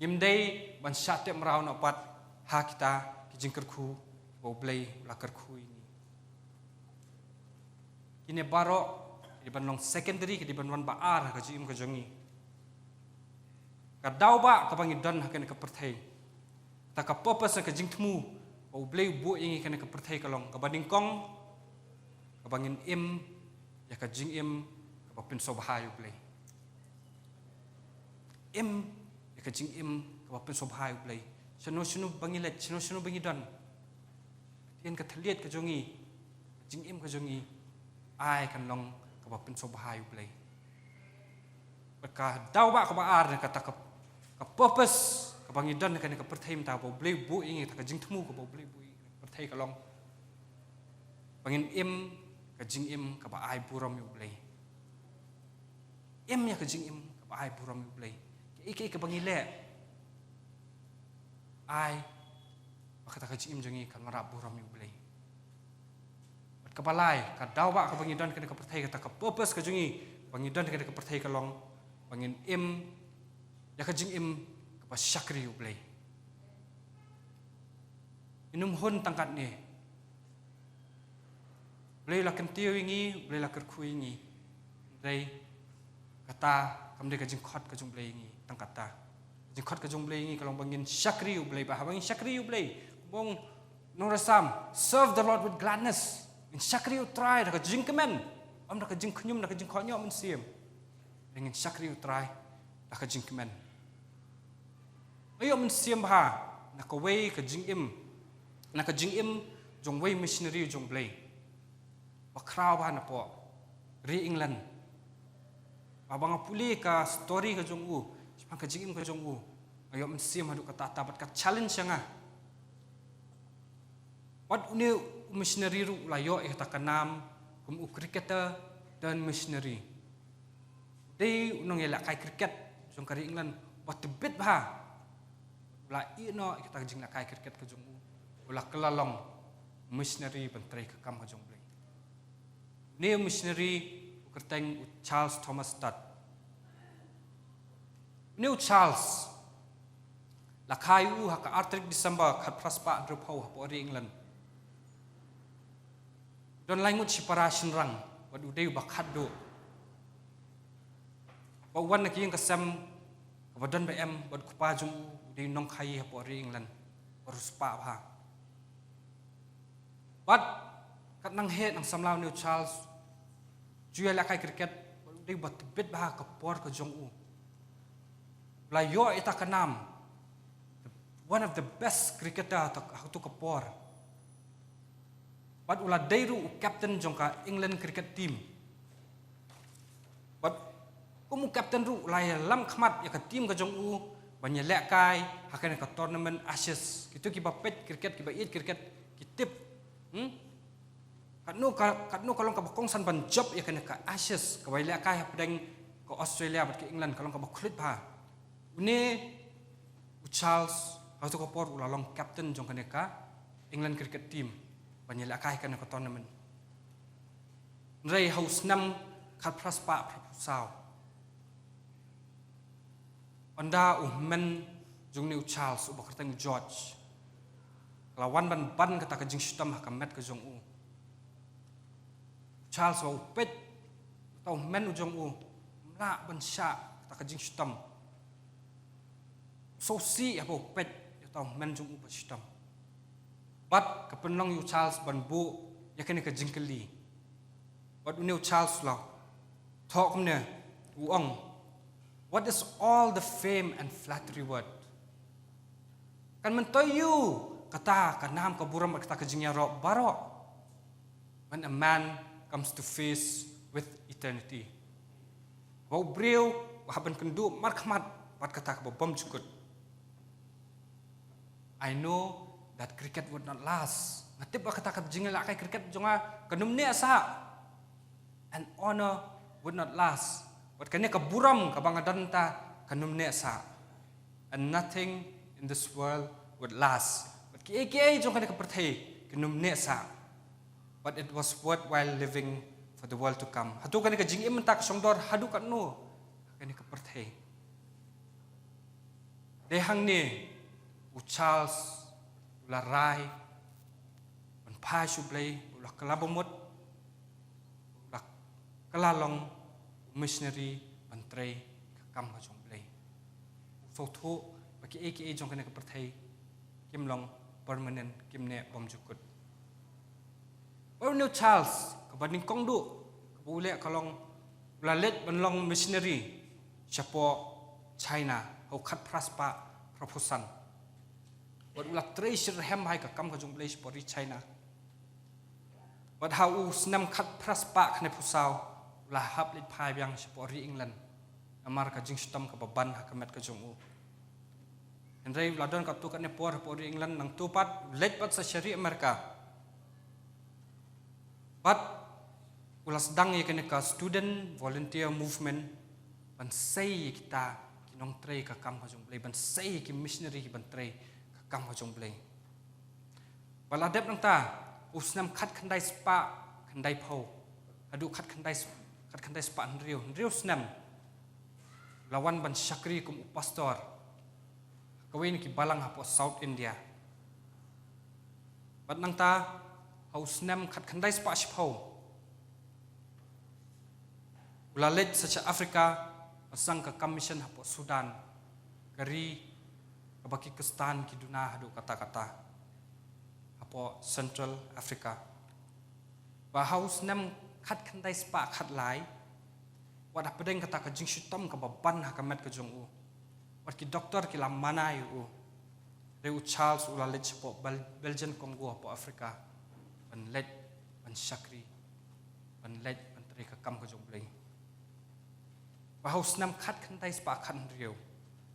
Ngim dei ban shah tep mraw noh pat ha kita ki jingkyrkhu kiba U Blei u la kyrkhu ïa ngi. Kine baroh ki dei ban long secondary, ki dei ban wan ba ar ha ka jingim ka jong ngi. Ka daw ba kaba ngi don ha kane ka pyrthei, kata ka purpose, ka jingthmu ba U Blei u buh ïa ngi ha kane ka pyrthei ka long kaba nyngkong, kaba ngin im ïa ka jingim kaba pynsngewbha ïa U Blei. Im ïa ka jingim kaba pynsngewbha ïa U Blei. Shano shano ba ngi leit, shano shano ba ngi don, ka ktien ka thylliej ka jong ngi, ka jingim ka jong ngi, ai kan long kaba pynsngewbha ïa U Blei. Bad ka daw ba kaba ar ne kata ka, ka purpose kaba ngi don ha kane ka pyrthei mynta ba U Blei u buh ïa ngi, kata ka jingthmu kaba U Blei u buh ïa ngi ha kane ka pyrthei ka long ba ngin im ka jingim kaba ai burom ïa U Blei. Im ïa ka jingim kaba ai burom ïa U Blei. Kaei kaei kaba ngi leh, ai ba kata ka jingim jong ngi kan wanrah burom ïa U Blei. Bad kaba lai, ka daw ba kaba ngi don ha kane ka pyrthei, kata ka purpose ka jong ngi ba ngi don ha kane ka pyrthei ka long ba ngin im ïa ka jingim kaba shakri ïa U Blei. Ngin ym hun tang katne. U Blei u la kyntiew ïa ngi, U Blei u la kyrkhu ïa ngi. Hynrei Kata kam dei ka jingkhot ka jong U Blei ïa ngi tang kata. Ka jingkhot ka jong U Blei ïa ngi ka long ba ngin shakri ïa U Blei, ba haba ngin shakri ïa U Blei, kumba ong u nongresam, serve the Lord with gladness. Ngin shakri ïa U Trai da ka jingkmen, ym da ka jingkhñium, da ka jingkohnguh mynsiem. Ngin shakri ïa U Trai da ka jingkmen. Nga ïoh mynsiem bha na kawei ka jingim, na ka jingim jong uwei u missionary jong U Blei ba khraw bha napoh ri England. Ba haba nga pule ka story ka jong u, shaphang ka jingim ka jong u, nga ïoh mynsiem haduh katta katta bad ka challenge ïa nga. Bad une u missionary ruh u la ïoh ïa kata ka nam kum u cricketer turned missionary. U dei u nongïalehkai cricket jong ka ri England ba tbit bha. U la ïehnoh ïa kata ka jinglehkai cricket ka jong u, u la kylla long missionary ban trei ka kam ka jong U Blei. Une u missionary u kyrteng u Charles Thomas Studd. Une u Charles, la kha ïa u ha ka ar tarik December khatphra spah hynriewphew hapoh ri England. U don lai ngut shipara shynrang bad u dei uba khatduh. Ba u wan na ka ïing ka sem kaba don ba em bad u kpa jong u, u dei u nongkhaïi hapoh ri England ba riewspah bha. Bad katba nang heh nang samla une u Charles, u ju ïalehkai cricket bad u dei uba tbit bha ha ka por ka jong u. U la ïoh ïa kata ka nam, one of the best cricketer ha kata ka por. Bad u la dei ruh u captain jong ka England cricket team. Bad kum u captain ruh u la ïalam khmat ïa ka team ka jong u ban ïalehkai ha kane ka tournament Ashes. Kito kiba peit cricket, kiba ïeit cricket ki tip. Hmm? Katno ka, katno ka long kaba kongsan ban jop ïa kane ka Ashes kaba ïalehkai hapdeng ka Australia bad ka England, ka long kaba khluit bha. Une u Charles ha kata ka por u la long captain jong kane ka England cricket team ban ïalehkai kane ka tournament. Hynrei ha u snem khatphra spah phraphew saw, ynda u hynmen jong une u Charles uba kyrteng u George ka la wan ban ban kata ka jingshitom ha ka met ka jong u. U Charles haba u peit uta u hynmen u jong u, um lah ban shah kata ka jingshitom. U sngewsih haba u peit ïa uta u hynmen jong u ba shitom. Bad ka pynlong ïa u Charles ban buh ïa kane ka jingkylli. Bad une u Charles u la thoh kumne, u ong, "What is all the fame and flattery worth? Kan myntoi aïu kata ka nam ka burom bad kata ka jingïaroh baroh when a man comes to face with eternity?" Ba u briew u hap ban kynduh markhmat bad kata kaba bymjukut. "I know that cricket would not last." Nga tip ba kata ka jingïalehkai cricket jong nga kan ym neh sah. "And honor would not last." Bad kane ka burom kaba nga don mynta kan ym neh sah. "And nothing in this world would last." Bad kiei kiei jong kane ka pyrthei kan ym neh sah. "But it was worthwhile living for the world to come." Hato kane ka jingim mynta ka shongdor haduh katno ha kane ka pyrthei? Dei hangne u Charles u la rai ban phai sha U Blei, u la kylla bamut, u la kylla long u missionary ban trei ka kam ka jong U Blei. U sngewthuh ba kiei kiei jong kane ka pyrthei kim long permanent, kim neh bymjukut. Bad une u Charles, kaba nyngkong duh kaba u leh ka long u la leit ban long missionary shapoh China ha u khatphra spah phraphew san. Bad u la trei shitrhem ha ka kam ka jong U Blei shapoh ri China. Bad ha u snem khatphra spah khyndaiphew saw u la hap leit phai biang shapoh ri England namar ka jingshitom kaba ban ha ka met ka jong u. Hynrei u la don katto katne por hapoh ri England, nangta pat u leit pat sa sha ri America. Bad u la sdang ïa kane ka student volunteer movement ban sei ïa kita ki nongtrei ka kam ka jong U Blei, ban sei ïa ki missionary ban trei ka kam ka jong U Blei. Ba la dep nangta, u snem khatkhyndai spah khyndaiphew haduh khatkhyndai, khatkhyndai spah hynriew, hynriew snem, la wan ban shakri kum u pastor ha kawei na ki balang hapoh South India. Bad nangta, ha u snem khatkhyndai spah shiphew, u la leit sa sha Africa, Ka sang ka kam mission hapoh Sudan, ka ri kaba ki Khristan ki duna haduh katta katta, hapoh Central Africa. Ba ha u snem khatkhyndai spah khatlai, wat hapdeng kata ka jingshitom kaba ban ha ka met ka jong u, wat ki doktor ki la mana ïa u, hynrei u Charles u la leit shapoh Bel-, Belgian Congo hapoh Africa, ban leit ban shakri, ban leit ban trei ka kam ka jong U Blei. Ba ha u snem khatkhyndai spah khathynriew,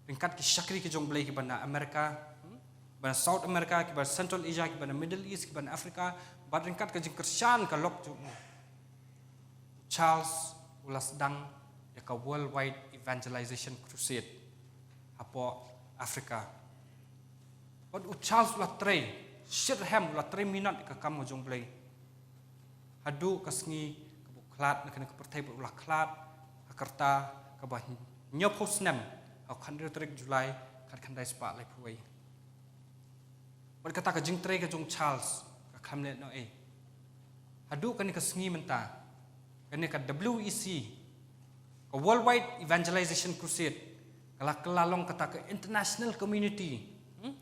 ryngkat ki shakri ki jong U Blei kiba na America, hmm? Ba na South America, kiba na Central Asia, kiba na Middle East, kiba na Africa, bad ryngkat ka jingkyrshan ka lok jong u, u Charles u la sdang ïa ka Worldwide Evangelization Crusade hapoh Africa. Bad u Charles u la trei shitrhem, u la trei minot ïa ka kam ka jong U Blei. Haduh ka sngi kaba u khlad na kane ka pyrthei, bad u la khlad ha ka rta kaba hynñiewphew snem, ha u khathynriew tarik July, khatkhyndai spah laiphew wei. Bad kata ka jingtrei ka jong u Charles ka khlem leh noh ei. Haduh kane ka sngi mynta, kane ka W E C, ka Worldwide Evangelization Crusade, ka la kylla long kata ka international community. Hmm?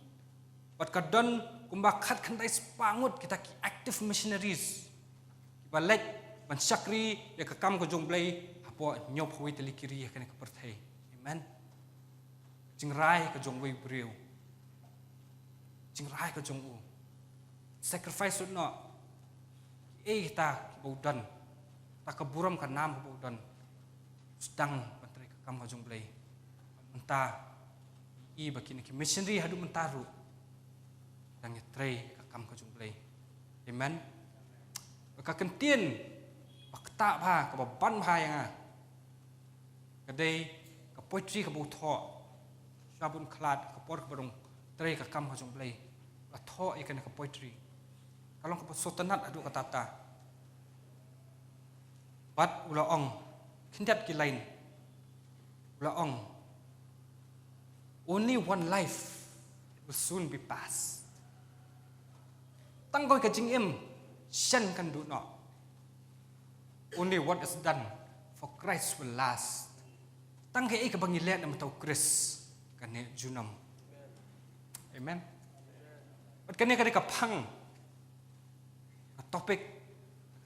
Bad ka don kumba khatkhyndai spah ngut kita ki active missionaries, kiba leit ban shakri ïa ka kam ka jong U Blei hapoh hynñiewphew wei tylli ki ri ha kane ka pyrthei. Amen. Jingrai ka jong uwei u briew. Jingrai ka jong u. Sacrifice lut noh kiei kita kiba u don, kata ka burom ka nam kaba u don, sdang ban trei ka kam ka jong U Blei. Mynta i ba kine ki missionary haduh mynta ruh dang ïa trei ka kam ka jong U Blei. Amen. Ka kyntien ba kata bha, kaba ban bha ïa nga, ka dei ka poetry kaba u thoh sha bun khlad, ka por kaba u dang trei ka kam ka jong U Blei. La thoh ïa kane ka poetry. Ka long kaba sngewtynnat haduh katta katta. Bad u la ong, khyndiat ki line, u la ong, "Only one life, it will soon be past." Tang kawei ka jingim shen kan duh noh. Only what is done for Christ will last. Tang kaei kaba ngi leh na bynta u Khrist kan neh junom. Amen. Bad kane ka dei ka phang, ka topic,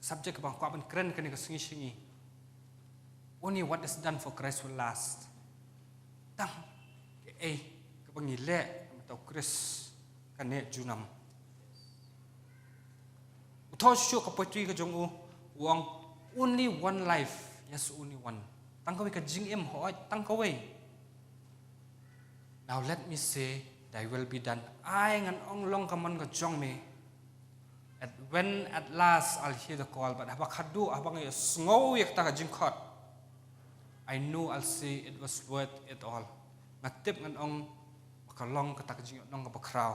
subject kaba nga kwah ban kren kane ka sngi sha ngi. Only what is done for Christ will last. Tang kaei kaba ngi leh na bynta u Khrist kan neh junom. U thoh shuh ka poetry ka jong u, u ong, "Only one life, yes, only one." Tang kawei ka jingim, hooid, tang kawei. "Now let me say, thy will be done." Ai ngan ong long ka mon ka jong me. At when at last I'll hear the call, bad haba khatduh, haba nga ïohsngew ïa kata ka jingkhot, I know I'll say it was worth it all. Nga tip ngan ong ba ka long kata ka jingïohnong kaba khraw.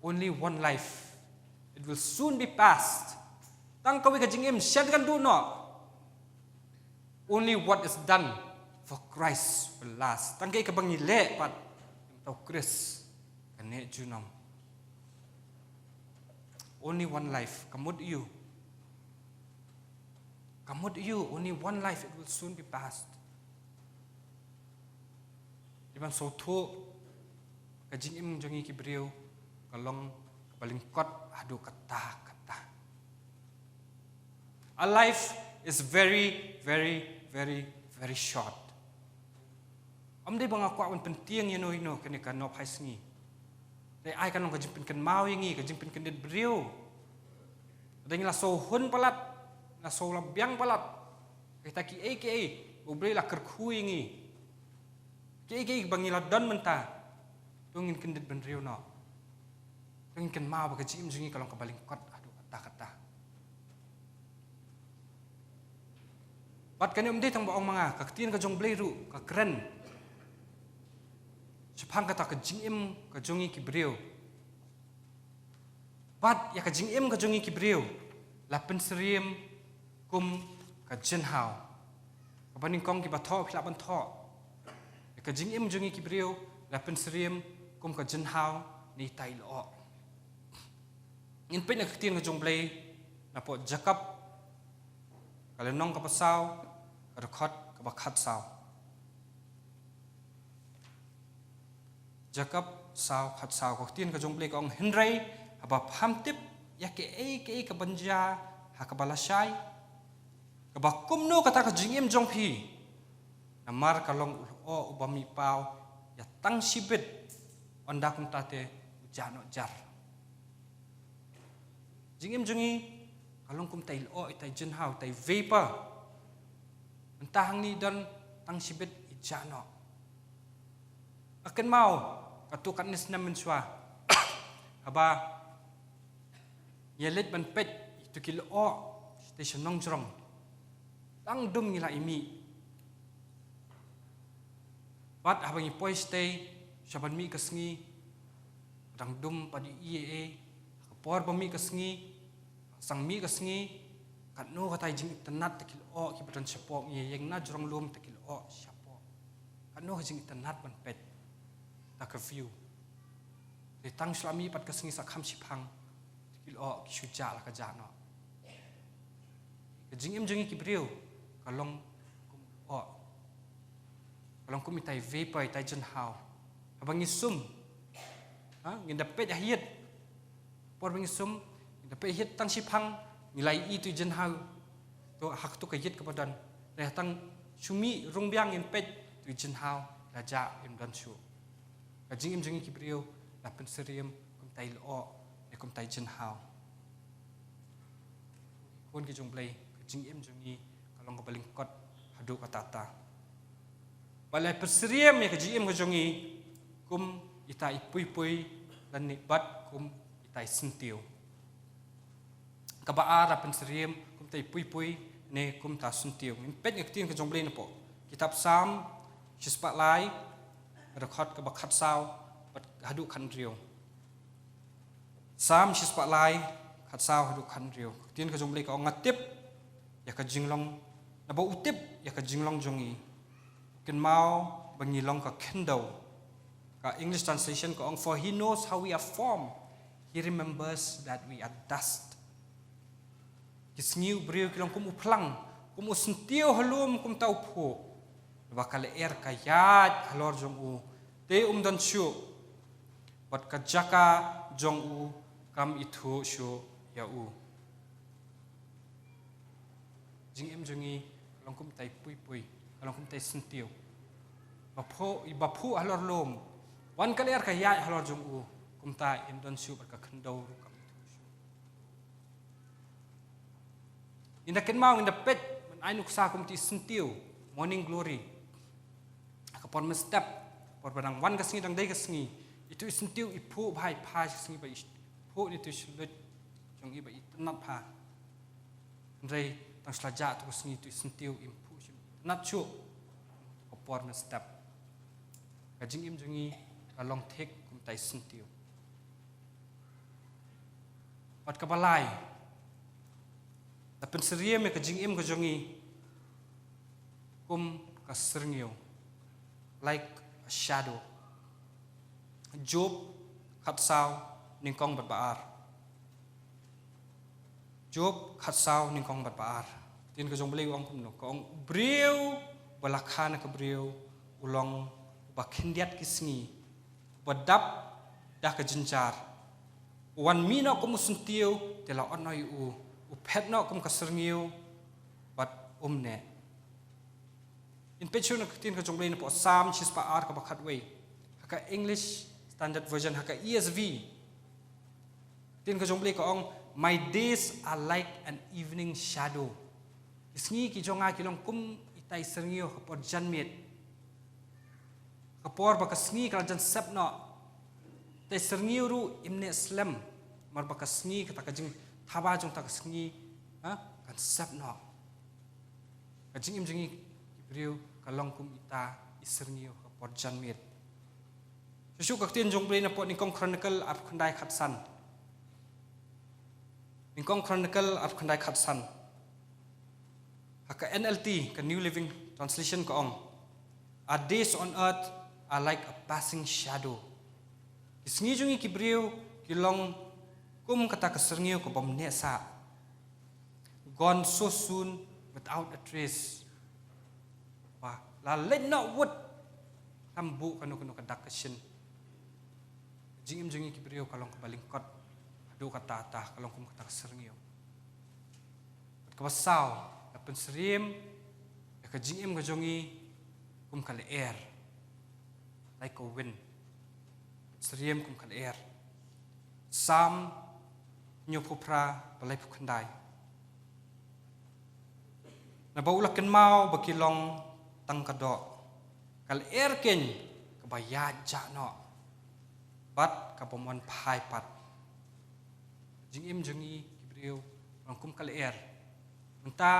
Only one life, it will soon be past. Tang kawei ka jingim shen kan duh noh. Only what is done for Christ will last. Tang kaei kaba ngi leh pat na bynta u Khrist kan neh junom. Only one life, ka mut ïa u. Ka mut ïa u, only one life, it will soon be past. Dei ban sngewthuh, ka jingim jong ngi ki briew ka long kaba lyngkot haduh katta katta. Our life is very, very, very, very short. Ym dei ba nga kwah ban pyntieng ïano ïano kane ka nongphai sngi. Dei ai ka long ka jingpynkynmaw ïa ngi, ka jingpynkyndit briew. Dei ngi la shu hun palat, la shu la biang palat. Kita kiei kiei ba U Blei la kyrkhu ïa ngi, kiei kiei ba ngi la don mynta, to ngin kyndit bynriew noh. To ngin kynmaw ba ka jingim jong ngi ka long kaba lyngkot haduh katta katta. Bad kane ym dei tang ba ong ma nga, ka ktien ka jong U Blei ruh ka kren shaphang kata ka jingim ka jong ngi ki briew. Bad ïa ka jingim ka jong ngi ki briew la pynsyriem kum ka jinghaw. Kaba nyngkong kiba thoh phi lah ban thoh, ïa ka jingim jong ngi ki briew la pynsyriem kum ka jinghaw ne i tai lyoh. Ngin peit na ka ktien ka jong U Blei napoh Jakob, ka lynnong kaba saw, ka dkhot kaba khatsaw. Jakob saw khatsaw, ka ktien ka jong U Blei ka ong, hynrei haba pham tip ïa kaei kaei kaban jia ha kaba lashai, kaba kumno kata ka jingim jong phi, namar ka long u lyoh uba mih paw ïa tang shibit, ynda kumta te u jah noh jar. Jingim jong ngi ka long kum itai lyoh, itai jynhaw, itai vapor. Mynta hangne don, tang shibit i jah noh. Nga kynmaw katto katne snem mynshuwa, haba ngi leit ban peit ïa kito ki lyoh sha shnong jrong, dang dum ngi la ïa mih. Bad haba ngi poi shatei sha ban mih ka sngi, dang dum pat ïohi ei ei. Ha ka por ba mih ka sngi, hangsan mih ka sngi, katno kata ka jingitynnad, kita ki lyoh kiba don shapoh, ngi ïeng na jrong lum, kita ki lyoh shapoh. Katno ka jingitynnad ban peit ïa ka view. Te tang shu la mih pat ka sngi, sa kham shiphang, kita ki lyoh ki shu jah la ka jah noh. Ka jingim jong ngi ki briew ka long kum lyoh, ka long kum itai vapor, itai jynhaw. Haba ngi sum, ha, ngin da peit ha ïit. Por ba ngi sum, ngin da peit ha ïit tang shiphang, ngi la ïohi ito i jynhaw, to ha kato ka ïit kaba don. Hynrei tang shu mih rung biang ngin peit, ito i jynhaw la jah, im don shuh. Ka jingim jong ngi ki briew la pynsyriem kum itai lyoh ne kum itai jynhaw. Khun ki jong U Blei, ka jingim jong ngi ka long kaba lyngkot haduh katta katta. Balei pynsyriem ïa ka jingim ka jong ngi kum itai pui pui lane bad kum itai syntiew? Kaba ar, la pynsyriem kum itai pui pui ne kum itai syntiew. Ngin peit ïa ka ktien ka jong U Blei napoh kitab Salm shispah lai, ka dkhot kaba khatsaw bad haduh khathynriew. Salm shispah lai, khatsaw haduh khathynriew. Ka ktien ka jong U Blei ka ong, nga tip ïa ka jinglong, naba u tip ïa ka jinglong jong ngi, u kynmaw ba ngi long ka khyndew. Ka English translation ka ong, for he knows how we are formed, he remembers that we are dust. Ki sngi u briew ki long kum u phlang, kum u syntiew ha lum, kum uta u phuh. Naba ka lyer ka ïaid halor jong u, te um don shuh, bad ka jaka jong u kam ithuh shuh ïa u. Jingim jong ngi ka long kum itai pui pui, ka long kum itai syntiew. Ba phuh, ba phuh halor lum, wan ka lyer ka ïaid halor jong u, kumta im don shuh, bad ka khyndew ruh kam ithuh shuh. Ngin da kynmaw, ngin da peit ban ai nuksa kum ito i syntiew, morning glory. Ha ka por mynstep, por ba dang wan ka sngi, dang dei ka sngi, ito i syntiew i phuh bha, i phai sha ka sngi, ba i phuh na ito i shynrut jong i, ba i tynnat bha. Hynrei tang shu la jah ito ka sngi, ito i syntiew im phuh shym i tynnat shuh. Ka por mynstep, ka jingim jong ngi ka long thik kum itai syntiew. Bad kaba lai, la pynsyriem ïa ka jingim ka jong ngi kum ka syrngiew, like a shadow. Job khatsaw, nyngkong bad ba ar. Job khatsaw, nyngkong bad ba ar. Ka ktien ka jong U Blei ka ong kumno? Ka ong, u briew ba la kha na ka briew u long uba khyndiat ki sngi, uba dap da ka jynjar. U wan mih noh kum u syntiew, te la ot noh ïa u. U phet noh kum ka syrngiew, bad um neh. Ngin peit shuh na ka ktien ka jong U Blei napoh Salm shispah ar, kaba khatwei, ha ka English Standard Version, ha ka E S V. Ktien ka jong U Blei ka ong, my days are like an evening shadow. Ki sngi ki jong nga ki long kum itai syrngiew ha ka por janmiet. Ka por ba ka sngi ka la jan sep noh, itai syrngiew ruh im neh slem, namar ba ka sngi, kata ka jingthaba jong kata ka sngi, ha, kan sep noh. Ka jingim jong ngi ki briew ka long kum ita i syrngiew ha ka por janmiet. Shuh shuh ka ktien jong U Blei napoh Nyngkong Chronicle arphew khyndai khatsan. Nyngkong Chronicle arphew khyndai khatsan. Ha ka N L T, ka New Living Translation, ka ong, our days on earth are like a passing shadow. Ki sngi jong ngi ki briew ki long kum kata ka syrngiew kabym neh sah. Gone so soon, without a trace. Ba la leit noh wut, khlem buh kano kano ka dak ka shin. jingim jong ngi ki briew ka long kaba lyngkot haduh katta katta, ka long kum kata ka syrngiew. Bad kaba saw, la pynsyriem ïa ka jingim ka jong ngi kum ka lyer. Like a wind. Syriem kum ka lyer. Salm hynñiewphew phra, ba laiphew khyndai. Naba u la kynmaw ba ki long tang ka doh, ka lyer keiñ kaba ïaid jah noh bad kaba mon phai pat. Jingim jong ngi ki briew long kum ka lyer. Mynta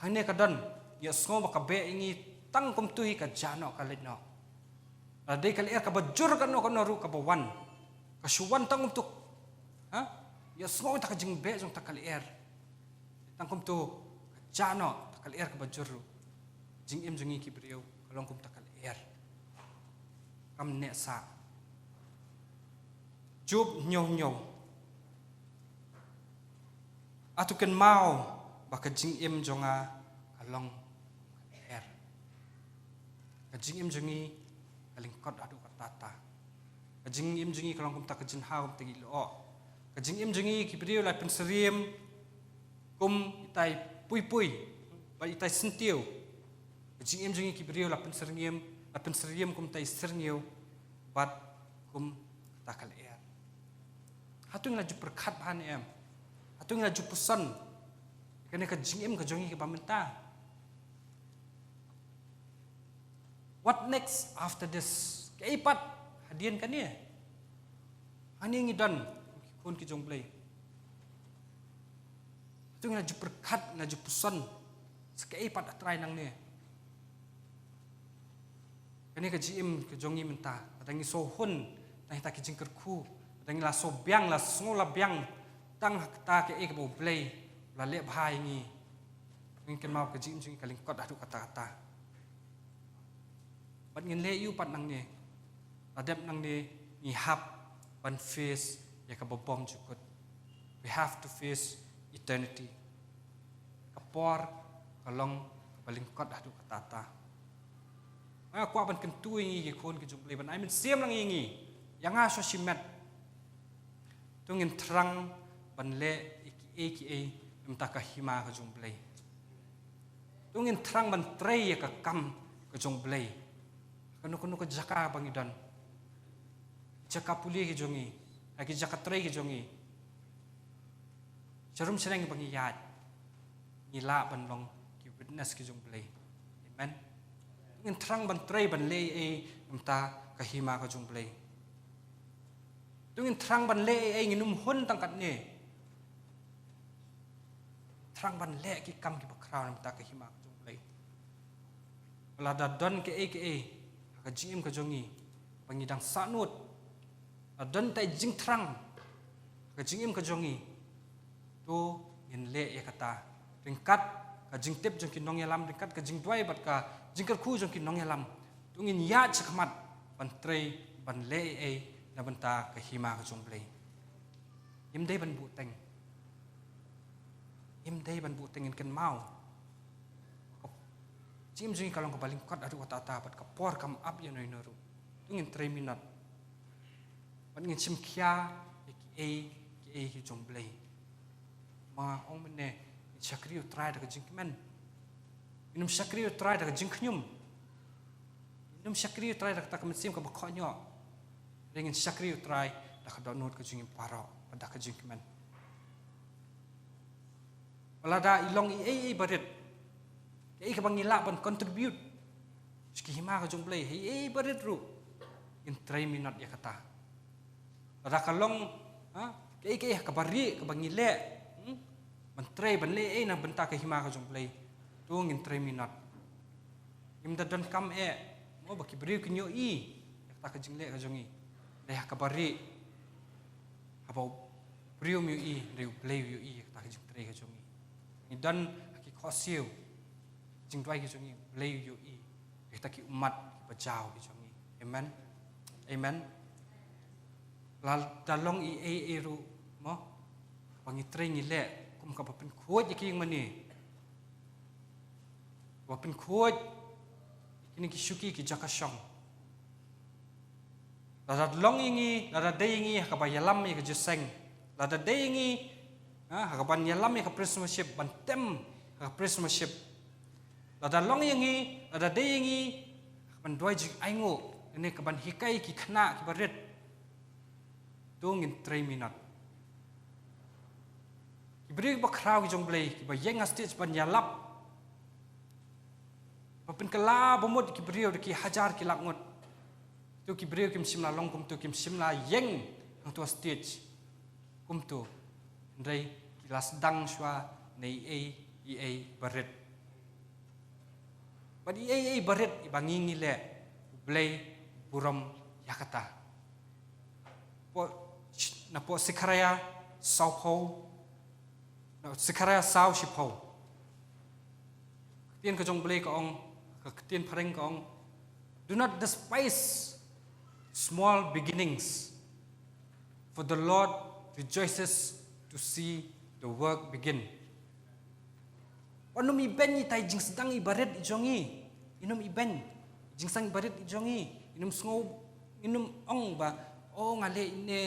hangne ka don, ngi ïohsngew ba ka beh ïa ngi tang kumtu hi, ka jah noh, ka leit noh. Lada dei ka lyer kaba jur kano kano ruh kaba wan, ka shu wan tang kumtu. Ha? Ngi ïohsngew ïa ka jingbeh jong kata ka lyer. Tang kumtu ka jah noh, kata ka lyer kaba jur ruh. Jingim jong ngi ki briew ka long kum kata ka lyer. Kam neh sah. Job hynñiew hynñiew. Hato kynmaw ba ka jingim jong nga ka long kum ka lyer. Ka jingim jong ngi ka lyngkot haduh katta katta. Ka jingim jong ngi ka long kumta ka jinghau, kumta ki lyoh. Ka jingim jong ngi ki briew la pynsyriem kum itai pui pui bad itai syntiew. Ka jingim jong ngi ki briew la pynsyriem, la pynsyriem kum itai syrngiew bad kum kata ka lyer. Hato ngi la ju pyrkhat bha ne em? Hato ngi la ju puson kane ka jingim ka jong ngi kaba mynta? What next after this? Kaei pat hadien kane? Hangne ngi don ki khun ki jong U Blei. Hato ngi la ju pyrkhat, ngi la ju puson sa kaei pat ha trai nangne? Kane ka jingim ka jong ngi mynta, lada ngi shu hun tang ïa kita ki jingkyrkhu, lada ngi la shu biang, la sngew la biang tang ha kata kaei kaba U Blei u la leh bha ïa ngi, ngin kynmaw ka jingim jong ngi ka lyngkot haduh katta katta. Bad ngin leh aïu pat nangne? La dep nangne, ngi hap ban face ïa kaba bymjukut. We have to face eternity. Ka por ka long kaba lyngkot haduh katta katta. Nga kwah ban kyntu ïa ngi ki khun ki jong U Blei, ban ai mynsiem lang ïa ngi, ïa nga shuh shimet. To ngin thrang ban leh ïa kiei kiei na bynta ka hima ka jong U Blei. To ngin thrang ban trei ïa ka kam ka jong U Blei. Kano kano ka jaka ba ngi don, jaka pule ki jong ngi, ha ki jaka trei ki jong ngi, sharum shaneng ba ngi ïaid, ngi lah ban long ki witness ki jong U Blei. Amen. To ngin thrang ban trei ban leh ei ei na bynta ka hima ka jong U Blei. To ngin thrang ban leh ei ei, ngin ym hun tang katne. Thrang ban leh ki kam kiba khraw na bynta ka hima ka jong U Blei. Lada don kaei kaei ha ka jingim ka jong ngi ba ngi dang sahnud, lada don itai jingthrang ha ka jingim ka jong ngi, to ngin leh ïa kata ryngkat ka jingtip jong ki nongïalam, ryngkat ka jingduwai bad ka jingkyrkhu jong ki nongïalam. To ngin ïaid shakhmat ban trei ban leh ei ei na bynta ka hima ka jong U Blei. Ngim dei ban buhteng. Ngim dei ban buhteng, ngin kynmaw ka jingim jong ngi ka long kaba lyngkot haduh katta katta bad ka por kam ap ïa uno uno ruh. To ngin trei minot bad ngin shim khia ïa kiei kiei ki jong U Blei. Ma ong mynne, ngin shakri U Trai da ka jingkmen. Ngin ym shakri U Trai da ka jingkhñium. Ngin ym shakri U Trai da kata ka mynsiem kaba khohñioh. Hynrei ngin shakri U Trai da ka dohnud ka jong ngi baroh bad da ka jingkmen. Lada i long ei ei barit, kaei kaba ngi lah ban contribute sha ka hima ka jong U Blei, ei ei barit ruh, ngin trei minot ïa kata. Lada ka long, ha, kaei kaei kaba rieh kaba ngi leh, hmm, ban trei ban leh ei ei na bynta ka hima ka jong U Blei, to ngin trei minot. Ngim da donkam eh mo ba ki briew kin ïohi ïa kata ka jingleh ka jong ngi. Dei ha kaba rieh, haba u briew um ïohi, hynrei U Blei u ïohi ïa kata ka jingtrei ka jong ngi. Ngi don ha ki khohsiew, jingduwai ka jong ngi, U Blei u ïohi ïa kita ki ummat kiba jaw ki jong ngi. Amen. Amen. Lada long ei ei ruh mo ba ngi trei ngi leh kum kaba pynkhuid ïa ki ïingmane, ba pynkhuid ïa kine ki shuki ki jaka shong. Lada long ïa ngi, lada dei ïa ngi ha kaba ïalam ïa ka jingïaseng. Lada dei ïa ngi, ha, ha kaban ïalam ïa ka praise and worship, ban tem ha ka praise and worship. Lada long ïa ngi, lada dei ïa ngi ha kaban duwai jingainguh, ne kaban hikai ki khynnah kiba rit, to ngin trei minot. Ki briew kiba khraw ki jong U Blei, kiba ïeng ha stage ban ïalap, ba pynkylla ba mut ki briew da ki hajar ki lak ngut. To ki briew kim shym la long kumto, kim shym la ïeng hangto ha stage kumto. Hynrei ki la sdang shuwa na ei ei ei ba rit. Bad ei ei ei ba rit iba ngi ngi leh, U Blei u burom ïa kata. Pdeng, napoh Sekharaïa saw phew, na Sekharaïa saw shi phew. Ka ktien ka jong U Blei ka ong, ka ktien phareng ka ong, "Do not despise small beginnings, for the Lord rejoices to see the work begin." Wat nym ibeiñ ita i jingsdang iba rit i jong ngi. Nym ibeiñ i jingsdang iba rit i jong ngi. Nym sngew, nym ong ba, "Oh, nga leh ine,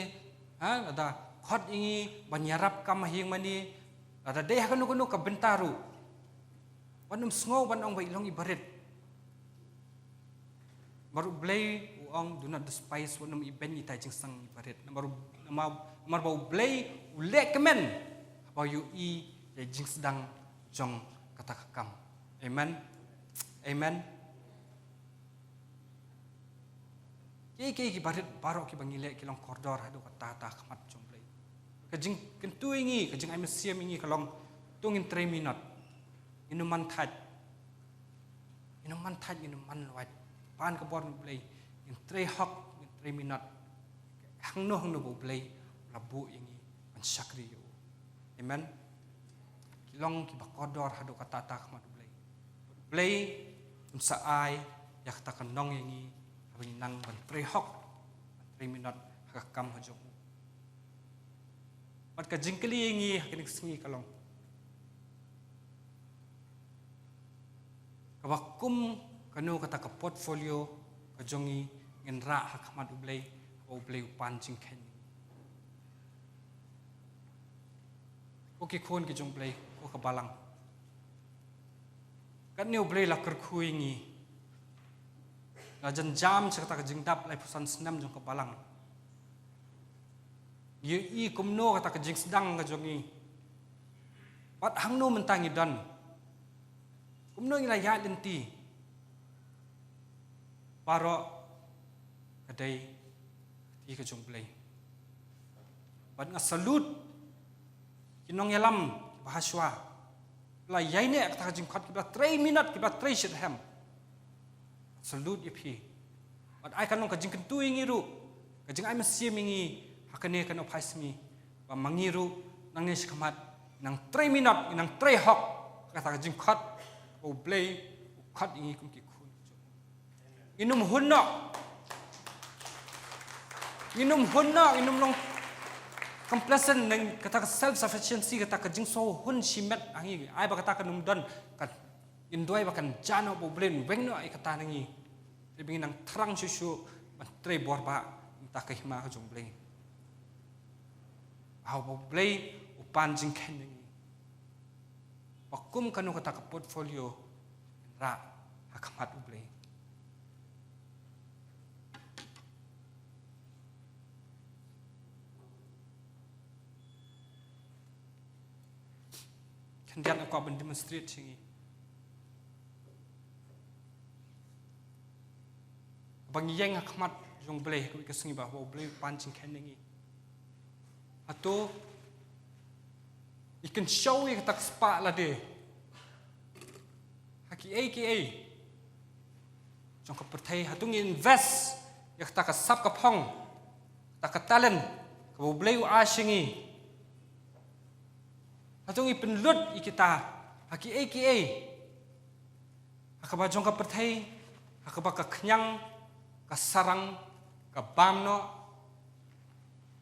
ha, lada khot ïa ngi ban ïarap kam ha ïing mane, lada dei ha kano kano ka bynta ruh." Wat nym sngew ban ong ba i long iba rit. Namar U Blei u ong, "Do not despise," wat nym ibeiñ ita i jingsdang iba rit. Namar, namar, namar ba U Blei u leh kmen haba u ïohi ïa i jingsdang jong kata ka kam. Amen. Amen. Kiei kiei kiba rit baroh kiba ngi leh ki long kordor haduh katta katta ha khmat jong U Blei. Ka jingkyntu ïa ngi, ka jingai mynsiem ïa ngi ka long, to ngin trei minot. Ngin nym man thait. Ngin nym man thait, ngin nym man luid. Pan ka bor na U Blei, ngin trei hok, ngin trei minot. Hangno hangno ba U Blei u la buh ïa ngi ban shakri ïa u. Amen. Ki long kiba kordor haduh katta katta ha khmat U Blei. U Blei un sa ai ïa kata ka nong ïa ngi haba ngi nang ban trei hok, ban trei minot ha ka kam ka jong u. Bad ka jingkylli ïa ngi ha kane ka sngi ka long, kaba kum kano kata ka portfolio ka jong ngi ngin rah ha khmat U Blei, haba U Blei u pan jingkheiñ. Ko ki khun ki jong U Blei, ko ka balang. Katne U Blei la kyrkhu ïa ngi. La jan jam sha kata ka jingdap laiphew san snem jong ka balang. Ngi ïohi kumno kata ka jingsdang ka jong ngi. Bad hangno mynta ngi don. Kumno ngi la ïaid lynti. Baroh ka dei ka kti ka jong U Blei. Bad nga salute ki nongïalam kiba ha shuwa, kiba la ïaineh kata ka jingkhot, kiba la trei minot, kiba la trei shitrhem. Salute ïa phi. Bad ai ka long ka jingkyntu ïa ngi ruh, ka jingai mynsiem ïa ngi ha kane ka nongphai sngi, ba ma ngi ruh nangne shakhmat nang trei minot, nang trei hok ha kata ka jingkhot ba U Blei u khot ïa ngi kum ki khun. Ngin ym hun noh. Ngin ym hun noh, ngin ym long complacent, nang kata ka self sufficiency, kata ka jingsngew hun shimet ha ngi. Ai ba kata kan ym don, kan ngin duwai ba kan jan noh, ba U Blei un weng noh ïa kata na ngi. Te ba ngin nang thrang shuh shuh ban trei bor ba mynta ka hima ka jong U Blei. Haba U Blei u pan jingkheiñ na ngi. Ba kum kano kata ka portfolio ngan rah ha khmat U Blei. Khyndiat nga kwah ban demonstrate sha ngi. Ba ngi ïeng ha khmat jong U Blei ha kawei ka sngi, ba haba U Blei u pan jingkheiñ na ngi, hato ngi kynshew ïa kata ka spah lade ha kiei kiei jong ka pyrthei? Hato ngi invest ïa kata ka sap ka phong, kata ka talent kaba U Blei u ai sha ngi? Hato ngi pynlut ïa kita ha kiei kiei, ha kaba jong ka pyrthei, ha kaba ka khñiang ka sarang ka bam noh,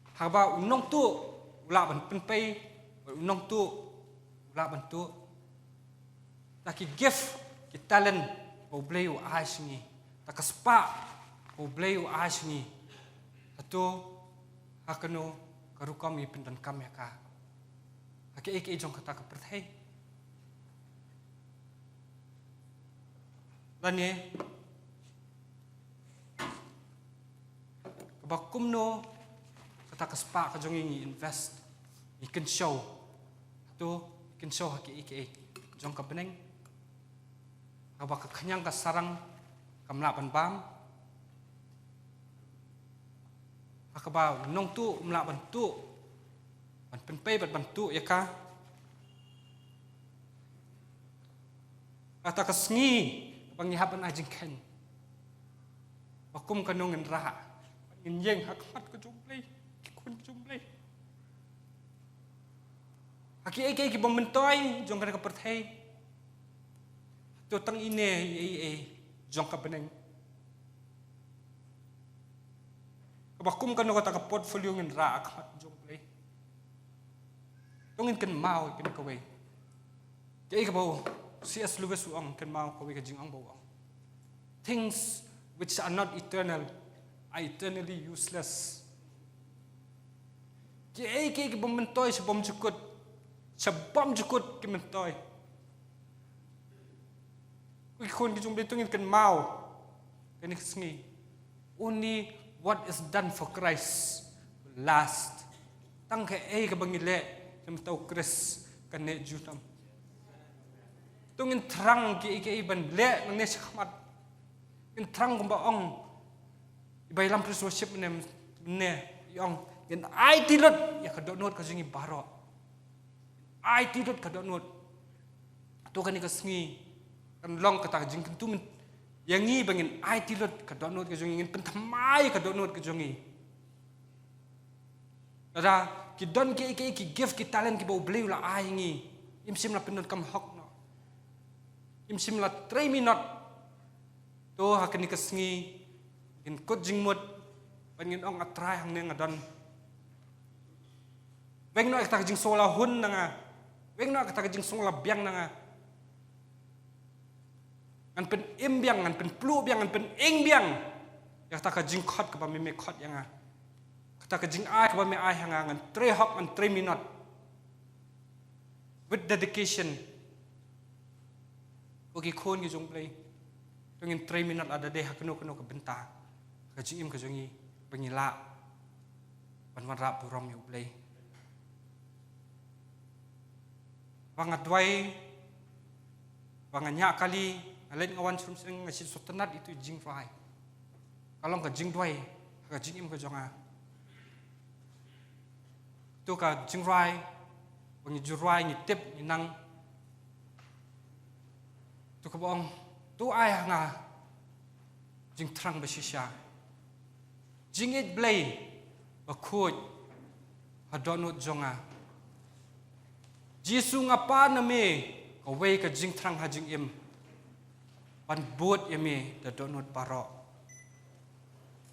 ha kaba u nongtuh u lah ban pynpei, u nongtuh u lah ban tuh? Ta ki gift, ki talent ba U Blei u ai sha ngi, ta ka spah ba U Blei u ai sha ngi, Hato ha kano ka rukom ngi pyndonkam ïa ka ha kiei kiei jong kata ka pyrthei? Lane kaba kumno kata ka spah ka jong ngi ngi invest, ngi kynshew? Hato ngi kynshew ha kiei kiei jong ka bneng? Haba ka khñiang ka sarang kam lah ban bam, haba u nongtuh um lah ban tuh, ban pynpei bad ban tuh ïa ka. Kata ka sngi ba ngi hap ban ai jingkheiñ, ba kum kano ngin rah, ngin ïeng ha khmat ka jong U Blei, ki khun ka jong U Blei. Ha kiei kiei ki bym myntoi jong kane ka pyrthei. Hato tang ine ïa ei ei jong ka bneng? Kaba kum kano kata ka portfolio ngin rah ha khmat jong U Blei? To ngin kynmaw ïa kane kawei. Kaei kaba u C S Lewis u ong, kynmaw kawei ka jingong ba u ong: "Things which are not eternal are eternally useless." Kiei kiei ki bym myntoi, sha bym jukut, sha bym jukut ki myntoi. Ko ki khun ki jong U Blei, to ngin kynmaw kane ka sngi, only what is done for Christ will last. Tang kaei kaba ngi leh na ka bynta U Khrist kan neh junom. To ngin thrang kiei kiei ban leh nangne shakhmat. Ngin thrang kumba ong i ba ïalam praise worship mynne, mynne i ong, ngin aiti lut ïa ka dohnud ka jong ngi baroh. Aiti lut ka dohnud. To kane ka sngi kan long kata ka jingkyntu ïa ngi ba ngin aiti lut ka dohnud ka jong ngi, ngin pynthymmai ka dohnud ka jong ngi. Lada ki don kiei kiei ki gift, ki talent kiba U Blei u la ai ïa ngi, ngim shym la pyndonkam hok noh, ngim shym la trei minot. To ha kane ka sngi ngin kut jingmut, ba ngin ong, A Trai, hangne nga don. Weng noh ïa kata ka jingsngewlahun na nga, weng noh ïa kata ka jingsngewlabiang na nga. Ngan pynim biang, ngan pynpluh biang, ngan pyning biang ïa kata ka jingkhot kaba me me khot ïa nga, kata ka jingai kaba me ai ha nga. Ngan trei hok, ngan trei minot with dedication. Ko ki khun ki jong U Blei, to ngin trei minot lada dei ha kano kano ka bynta ha ka jingim ka jong ngi, ba ngi lah ban wanrah burom ïa U Blei. Ba nga duwai, ba nga ñiah kali, nga leit nga wan shrum shnong, nga shu sngewtynnat ïa itu i jingrwai. Ka long ka jingduwai ha ka jingim ka jong nga. Itu ka jingrwai ba ngi ju rwai, ngi tip, ngi nang. Itu kaba ong, to ai ha nga jingthrang ba shisha, jingïeit Blei bakhuid ha dohnud jong nga. Jisu, nga pan na me kawei ka jingthrang ha jingim, ban bud ïa me da dohnud baroh.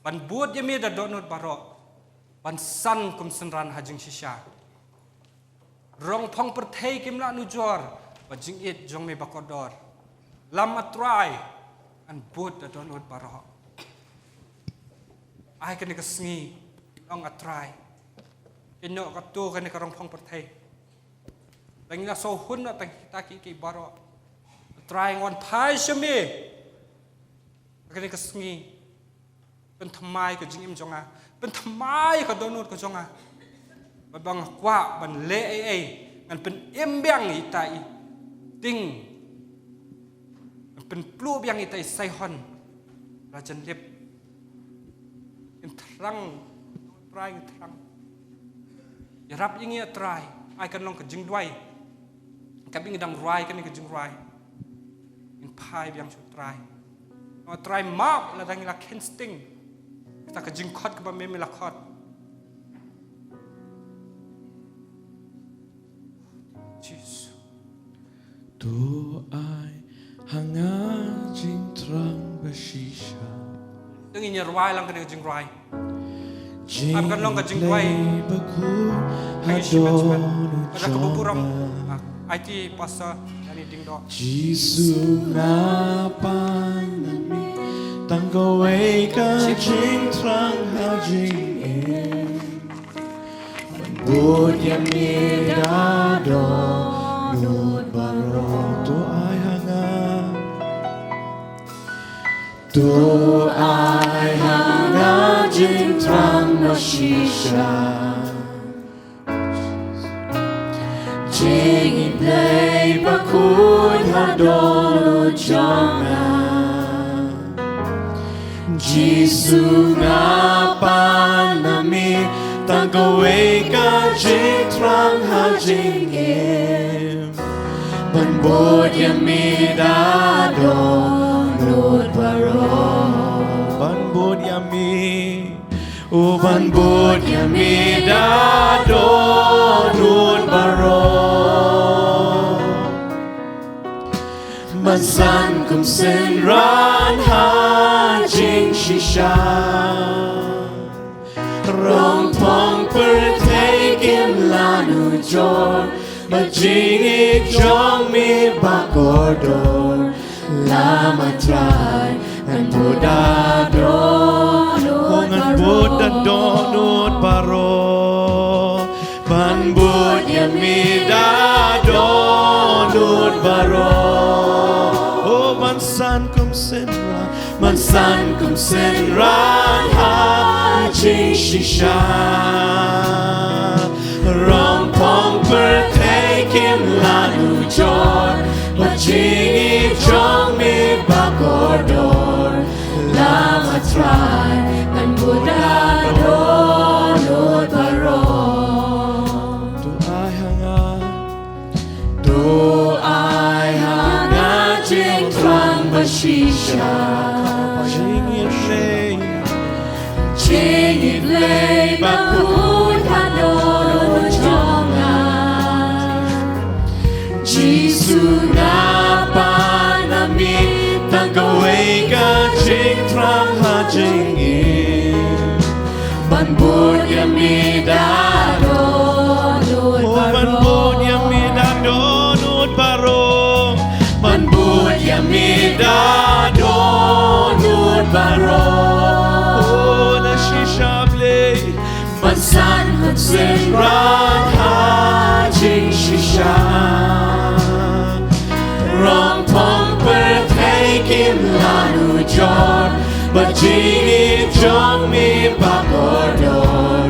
Ban bud ïa me da dohnud baroh, ban san kum synran ha jingshisha. Rong phong pyrthei kim lah nujor ba jingïeit jong me ba kordor. Lam, A Trai, ngan bud da dohnud baroh. Ai kane ka sngi, ong, A Trai, kynnoh katto katne ka rong phong pyrthei. Ba ngin ïa sngewhun noh tang kita kiei kiei baroh. A Trai, nga wan phai sha me ha kane ka sngi. Pynthymmai ka jingim jong nga, pynthymmai ka dohnud ka jong nga. Bad ba nga kwah ban leh ei ei, ngan pynim biang ita i ting, ngan pynpluh biang ita i saihon la jan lip. Ngin thrang, Trai, ngin thrang. Ïarap ïa ngi, A Trai. Ai kan long ka jingduwai. Ka bynta dang rwai kane ka jingrwai, ngin phai biang sha U Trai. A Trai, map lada ngi la kheiñ sting kata ka jingkhot kaba me me la khot. Jisu. To ai ha nga jingthrang ba shisha. To ngin ïa rwai lang kane ka jingrwai. Am kan long ka jingduwai. Ka ngi shim ban shim ban. Ka da ka burom. Ah, aiti Pastor Danny Dingdoh. Jisu, nga pan na me, Tang kawei ka jingthrang ha jingim. Bud ïa me da dohnud baroh. To ai ha nga. To ai ha nga jingthrang ba shisha. Jingim Blei ba khuid ha dohnud jong nga. Jisu nga pan na me tang kawei ka jingthrang ha jingim. Ban bud ïa me da dohnud baroh. Ban bud ïa me. O ban bud ïa me da dohnud baroh. Ban san kum synran ha jingshisha. Rong phong pyrthei kim lah nujor. Ba jingïeit jong me ba kordor. La ma Trai, ngan bud da dohnud, ngan bud da dohnud baroh. Ban bud ïa me da dohnud baroh. O ban san kum synran, ban san kum synran ha jingshisha. Rong phong pyrthei kim lah nujor. Ba jingïeit jong me ba kordor. La ma Trai, ngan bud da dohnud baroh. To ai ha nga. To ai ha nga jingthrang ba shisha. Jingïeit Blei. Jingïeit Blei ba khuid ha dohnud jong nga. Jisu nga pan na me tang kawei ka jingthrang ha jingim. Ban bud ïa me da dohnud baroh. Ban bud ïa me da dohnud baroh. Ban bud ïa me da dohnud baroh. O la shisha Blei. Ban san kum synran ha jingshisha. Rong phong pyrthei kim lah nujor. Ba jingïeit jong me ba kordor.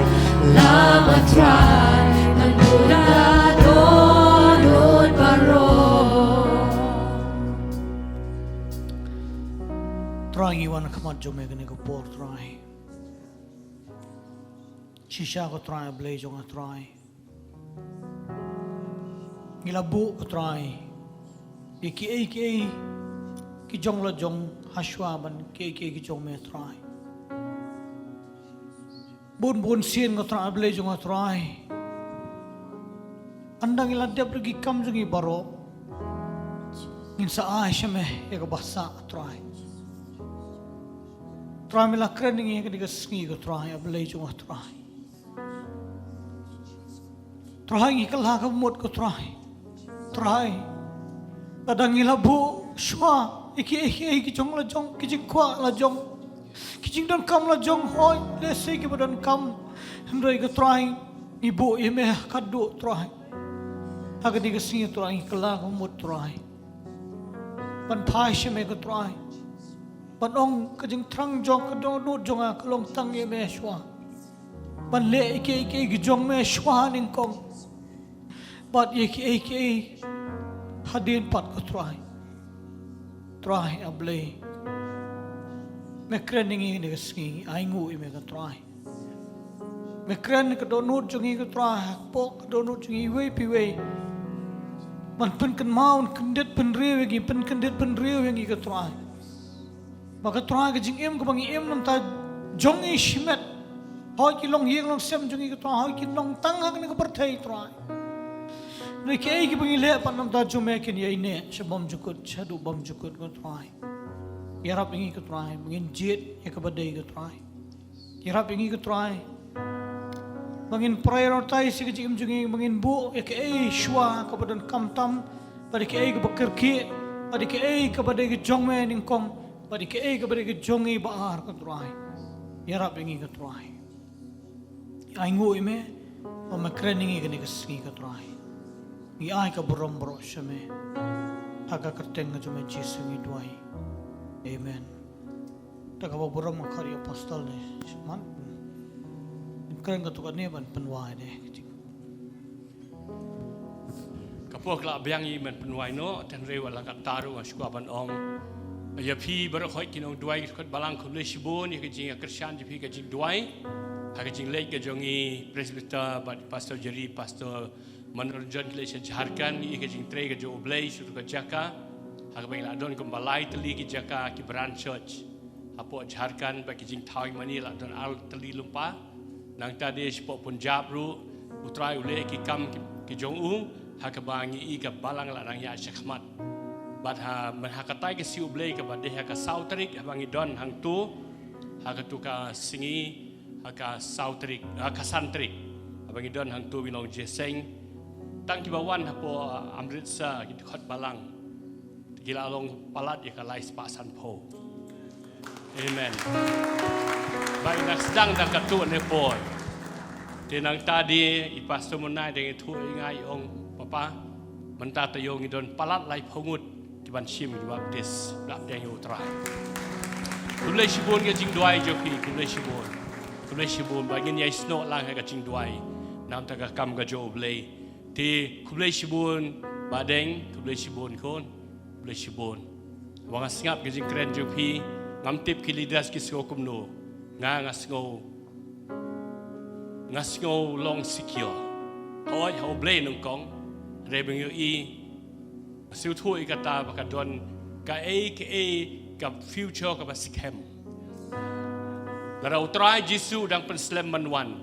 La ma Trai, ngan bud da dohnud baroh. Trai, ngi wan ha khmat jong me kane ka por, Trai. Shisha ko Trai, Blei jong nga, Trai. Ngi la buh ko Trai ïa kiei kiei ki jong la jong, ha shuwa ban kiei kiei ki jong me Trai. Bun bun sien ko Trai, Blei jong nga Trai. Ynda ngi la dep da ki kam jong ngi baroh, ngin sa ai sha me ïa kaba sah Trai. Trai, me la kren ïa ngi ha kane ka sngi ko Trai, a Blei jong nga Trai. Trai, ngi kylla ka mut ko Trai. Trai, lada ngi la buh shuwa ïa kiei kiei ki jong la jong, ki jingkwah la jong, ki jingdonkam la jong, hooid lehse kiba donkam, hynrei ko Trai, ngi buh ïa me ha ka duh Trai. Ha kane ka sngi Trai, ngi kylla ka mut Trai ban phai sha me ko Trai. Ban ong ka jingthrang jong, ka dohnud jong nga ka long tang ïa me shuwa. Ban leh ïa kiei kiei ki jong me shuwa ha nyngkong. Bad ïa kiei kiei hadien pat ko Trai. Trai a Blei, me kren ïa ngi ha kane ka sngi, ainguh ïa me ko Trai. Me kren ka dohnud jong ngi ko Trai, hapoh ka dohnud jong ngi iwei pa iwei. Ban pynkynmaw, ban kyndit pynriew ïa ngi, pynkyndit pynriew ïa ngi ko Trai. Ba ko Trai, ka jingim kaba ngi im na bynta jong ngi shimet, hooid ki longïing longsem jong ngi ko Trai, hooid kin long tang ha kane ka pyrthei Trai. Hynrei kiei kiba ngi leh pat na bynta jong me kin ïaineh sha bymjukut, shaduh bymjukut ko Trai. Ïarap ïa ngi ko Trai ba ngin jied ïa kaba dei ko Trai. Ïarap ïa ngi ko Trai ba ngin prioritize ïa ka jingim jong ngi, ba ngin buh ïa kaei shuwa kaba donkam tam, bad ïa kaei kaba kyrkieh, bad ïa kaei kaba dei ka jong me nyngkong. Bad ïa kaei kaba dei ka jong ngi ba ar, ko Trai, ïarap ïa ngi, ko Trai. Ngi ainguh ïa me ba me kren ïa ngi kane ka sngi, ko Trai. Ngi ai ka burom baroh sha me. Ha ka kyrteng ka jong me Jisu ngi duwai. Amen. Te kaba burom nga khot ïa u Apostol ne shaman. Kren katto katne ban pynwai de. Ka por ka la biang, ngi men pynwai noh, hynrei wat la katta ruh nga sngewkwah ban ong ïa phi baroh, hooid, ki nongduwai, ki khot balang, khublei shibun ïa ka jingïakyrshan jong phi, ka jingduwai ha ka jingleit ka jong i Presbyter bad Pastor Jerry, Pastor Manoranjan, ki leit sha Jharkhand, ngi ïohi ka jingtrei ka jong U Blei sha katu ka jaka, ha kaba ngi la don kumba lai tylli ki jaka, ki branch church hapoh Jharkhand, bad ki jingthaw ïingmane la don ar tylli lyngba. Nangta de shapoh Punjab ruh, U Trai u leh ki kam ki, ki jong u, ha kaba ngi ïohi ka balang la nang ïaid shakhmat. Bad ha, man ha katai ka sngi U Blei kaba dei ha ka saw tarik, haba ngi don hangto, ha katu ka sngi, ha ka saw tarik, ha ka san tarik, haba ngi don hangto, ngi long jingïaseng. Tang kiba wan hapoh, ah, Amritsar, ki dkhot balang, ki la long palat ïa ka lai spah sanphew. Amen. Ba ngi la sdang da katto katne por. Te nangta de i Pastor Munai dang ïathuh ïa nga, i ong, Papa, mynta taïew ngi don palat laiphew ngut ki ban shim, ki baptis, baptis ïa U Trai. Khublei shibun ka jingduwai jong phi, khublei shibun. Khublei shibun, ba ngin ïai snoh lang ha ka jingduwai namar ka kam ka jong U Blei. Te khublei shibun Bah Deng, khublei shibun khun, khublei shibun. Ba nga sngap ka jingkren jong phi, ngam tip ki leaders ki sngew kumno. Nga, nga sngew, nga sngew long secure. Hooid, ha U Blei nyngkong, hynrei ba ngi ïohi, sngewthuh ïa kata ba ka don kaei kaei ka future kaba skhem. Lada U Trai Jisu u dang pynslem ban wan,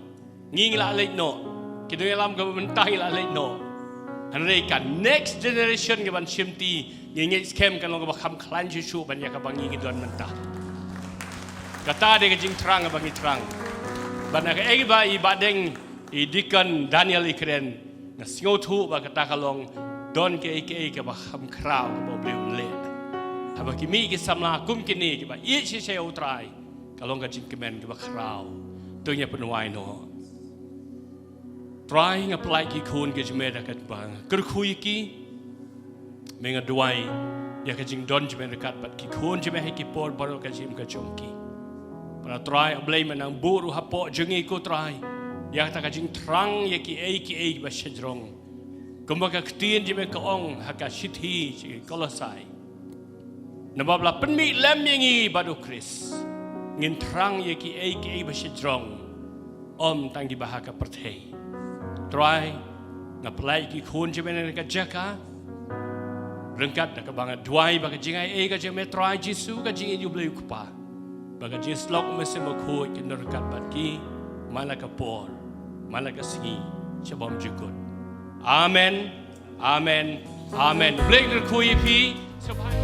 ngi, ngi la leit noh. Ki nongïalam kaba mynta ngi la leit noh. Hynrei ka next generation kaban shimti, ngi ngeit skhem kan long kaba kham khlaiñ shuh shuh ban ïa kaba ngi, ngi don mynta. Kata de ka jingthrang kaba ngi thrang. Bad na kaei ba i Bah Deng, i Deacon Daniel i kren, nga sngewthuh ba kata ka long, don kaei kaei kaba kham khraw kaba U Blei un leh. Haba ki mih ki samla kum kine kiba ïeit shisha ïa U Trai, ka long ka jingkmen kaba khraw. To ngin ïa pynwai noh. Trai, nga pynlait ki khun ki jong me da kaba nga kyrkhu ïa ki. Me, nga duwai ïa ka jingdon jong me ryngkat bad ki khun jong me ha ki por baroh ka jingim ka jong ki. Bad Trai, U Blei, me nang buh ruh hapoh jong ngi, ko Trai, ïa kata ka jingthrang ïa kiei kiei ba shajrong. Kumba ka ktien jong me ka ong ha ka shithi sha ki Kolosai, namar ba la pynmih lem ïa ngi bad U Khrist, ngin thrang ïa kiei kiei ba shajrong, ym tang kiba ha ka pyrthei. Trai, nga pynlait ki khun jong me na ka jaka, ryngkat da kaba nga duwai ba ka jingaiei ka jong me, Trai Jisu, ka jingïeit U Blei U Kpa, ba ka jingïasyllok U Mynsiem Bakhuid kin don ryngkat bad ki, man la ka por, man la ka sngi, sha bymjukut. Amen. Amen. Amen. U Blei un kyrkhu ïa phi. Sngewbha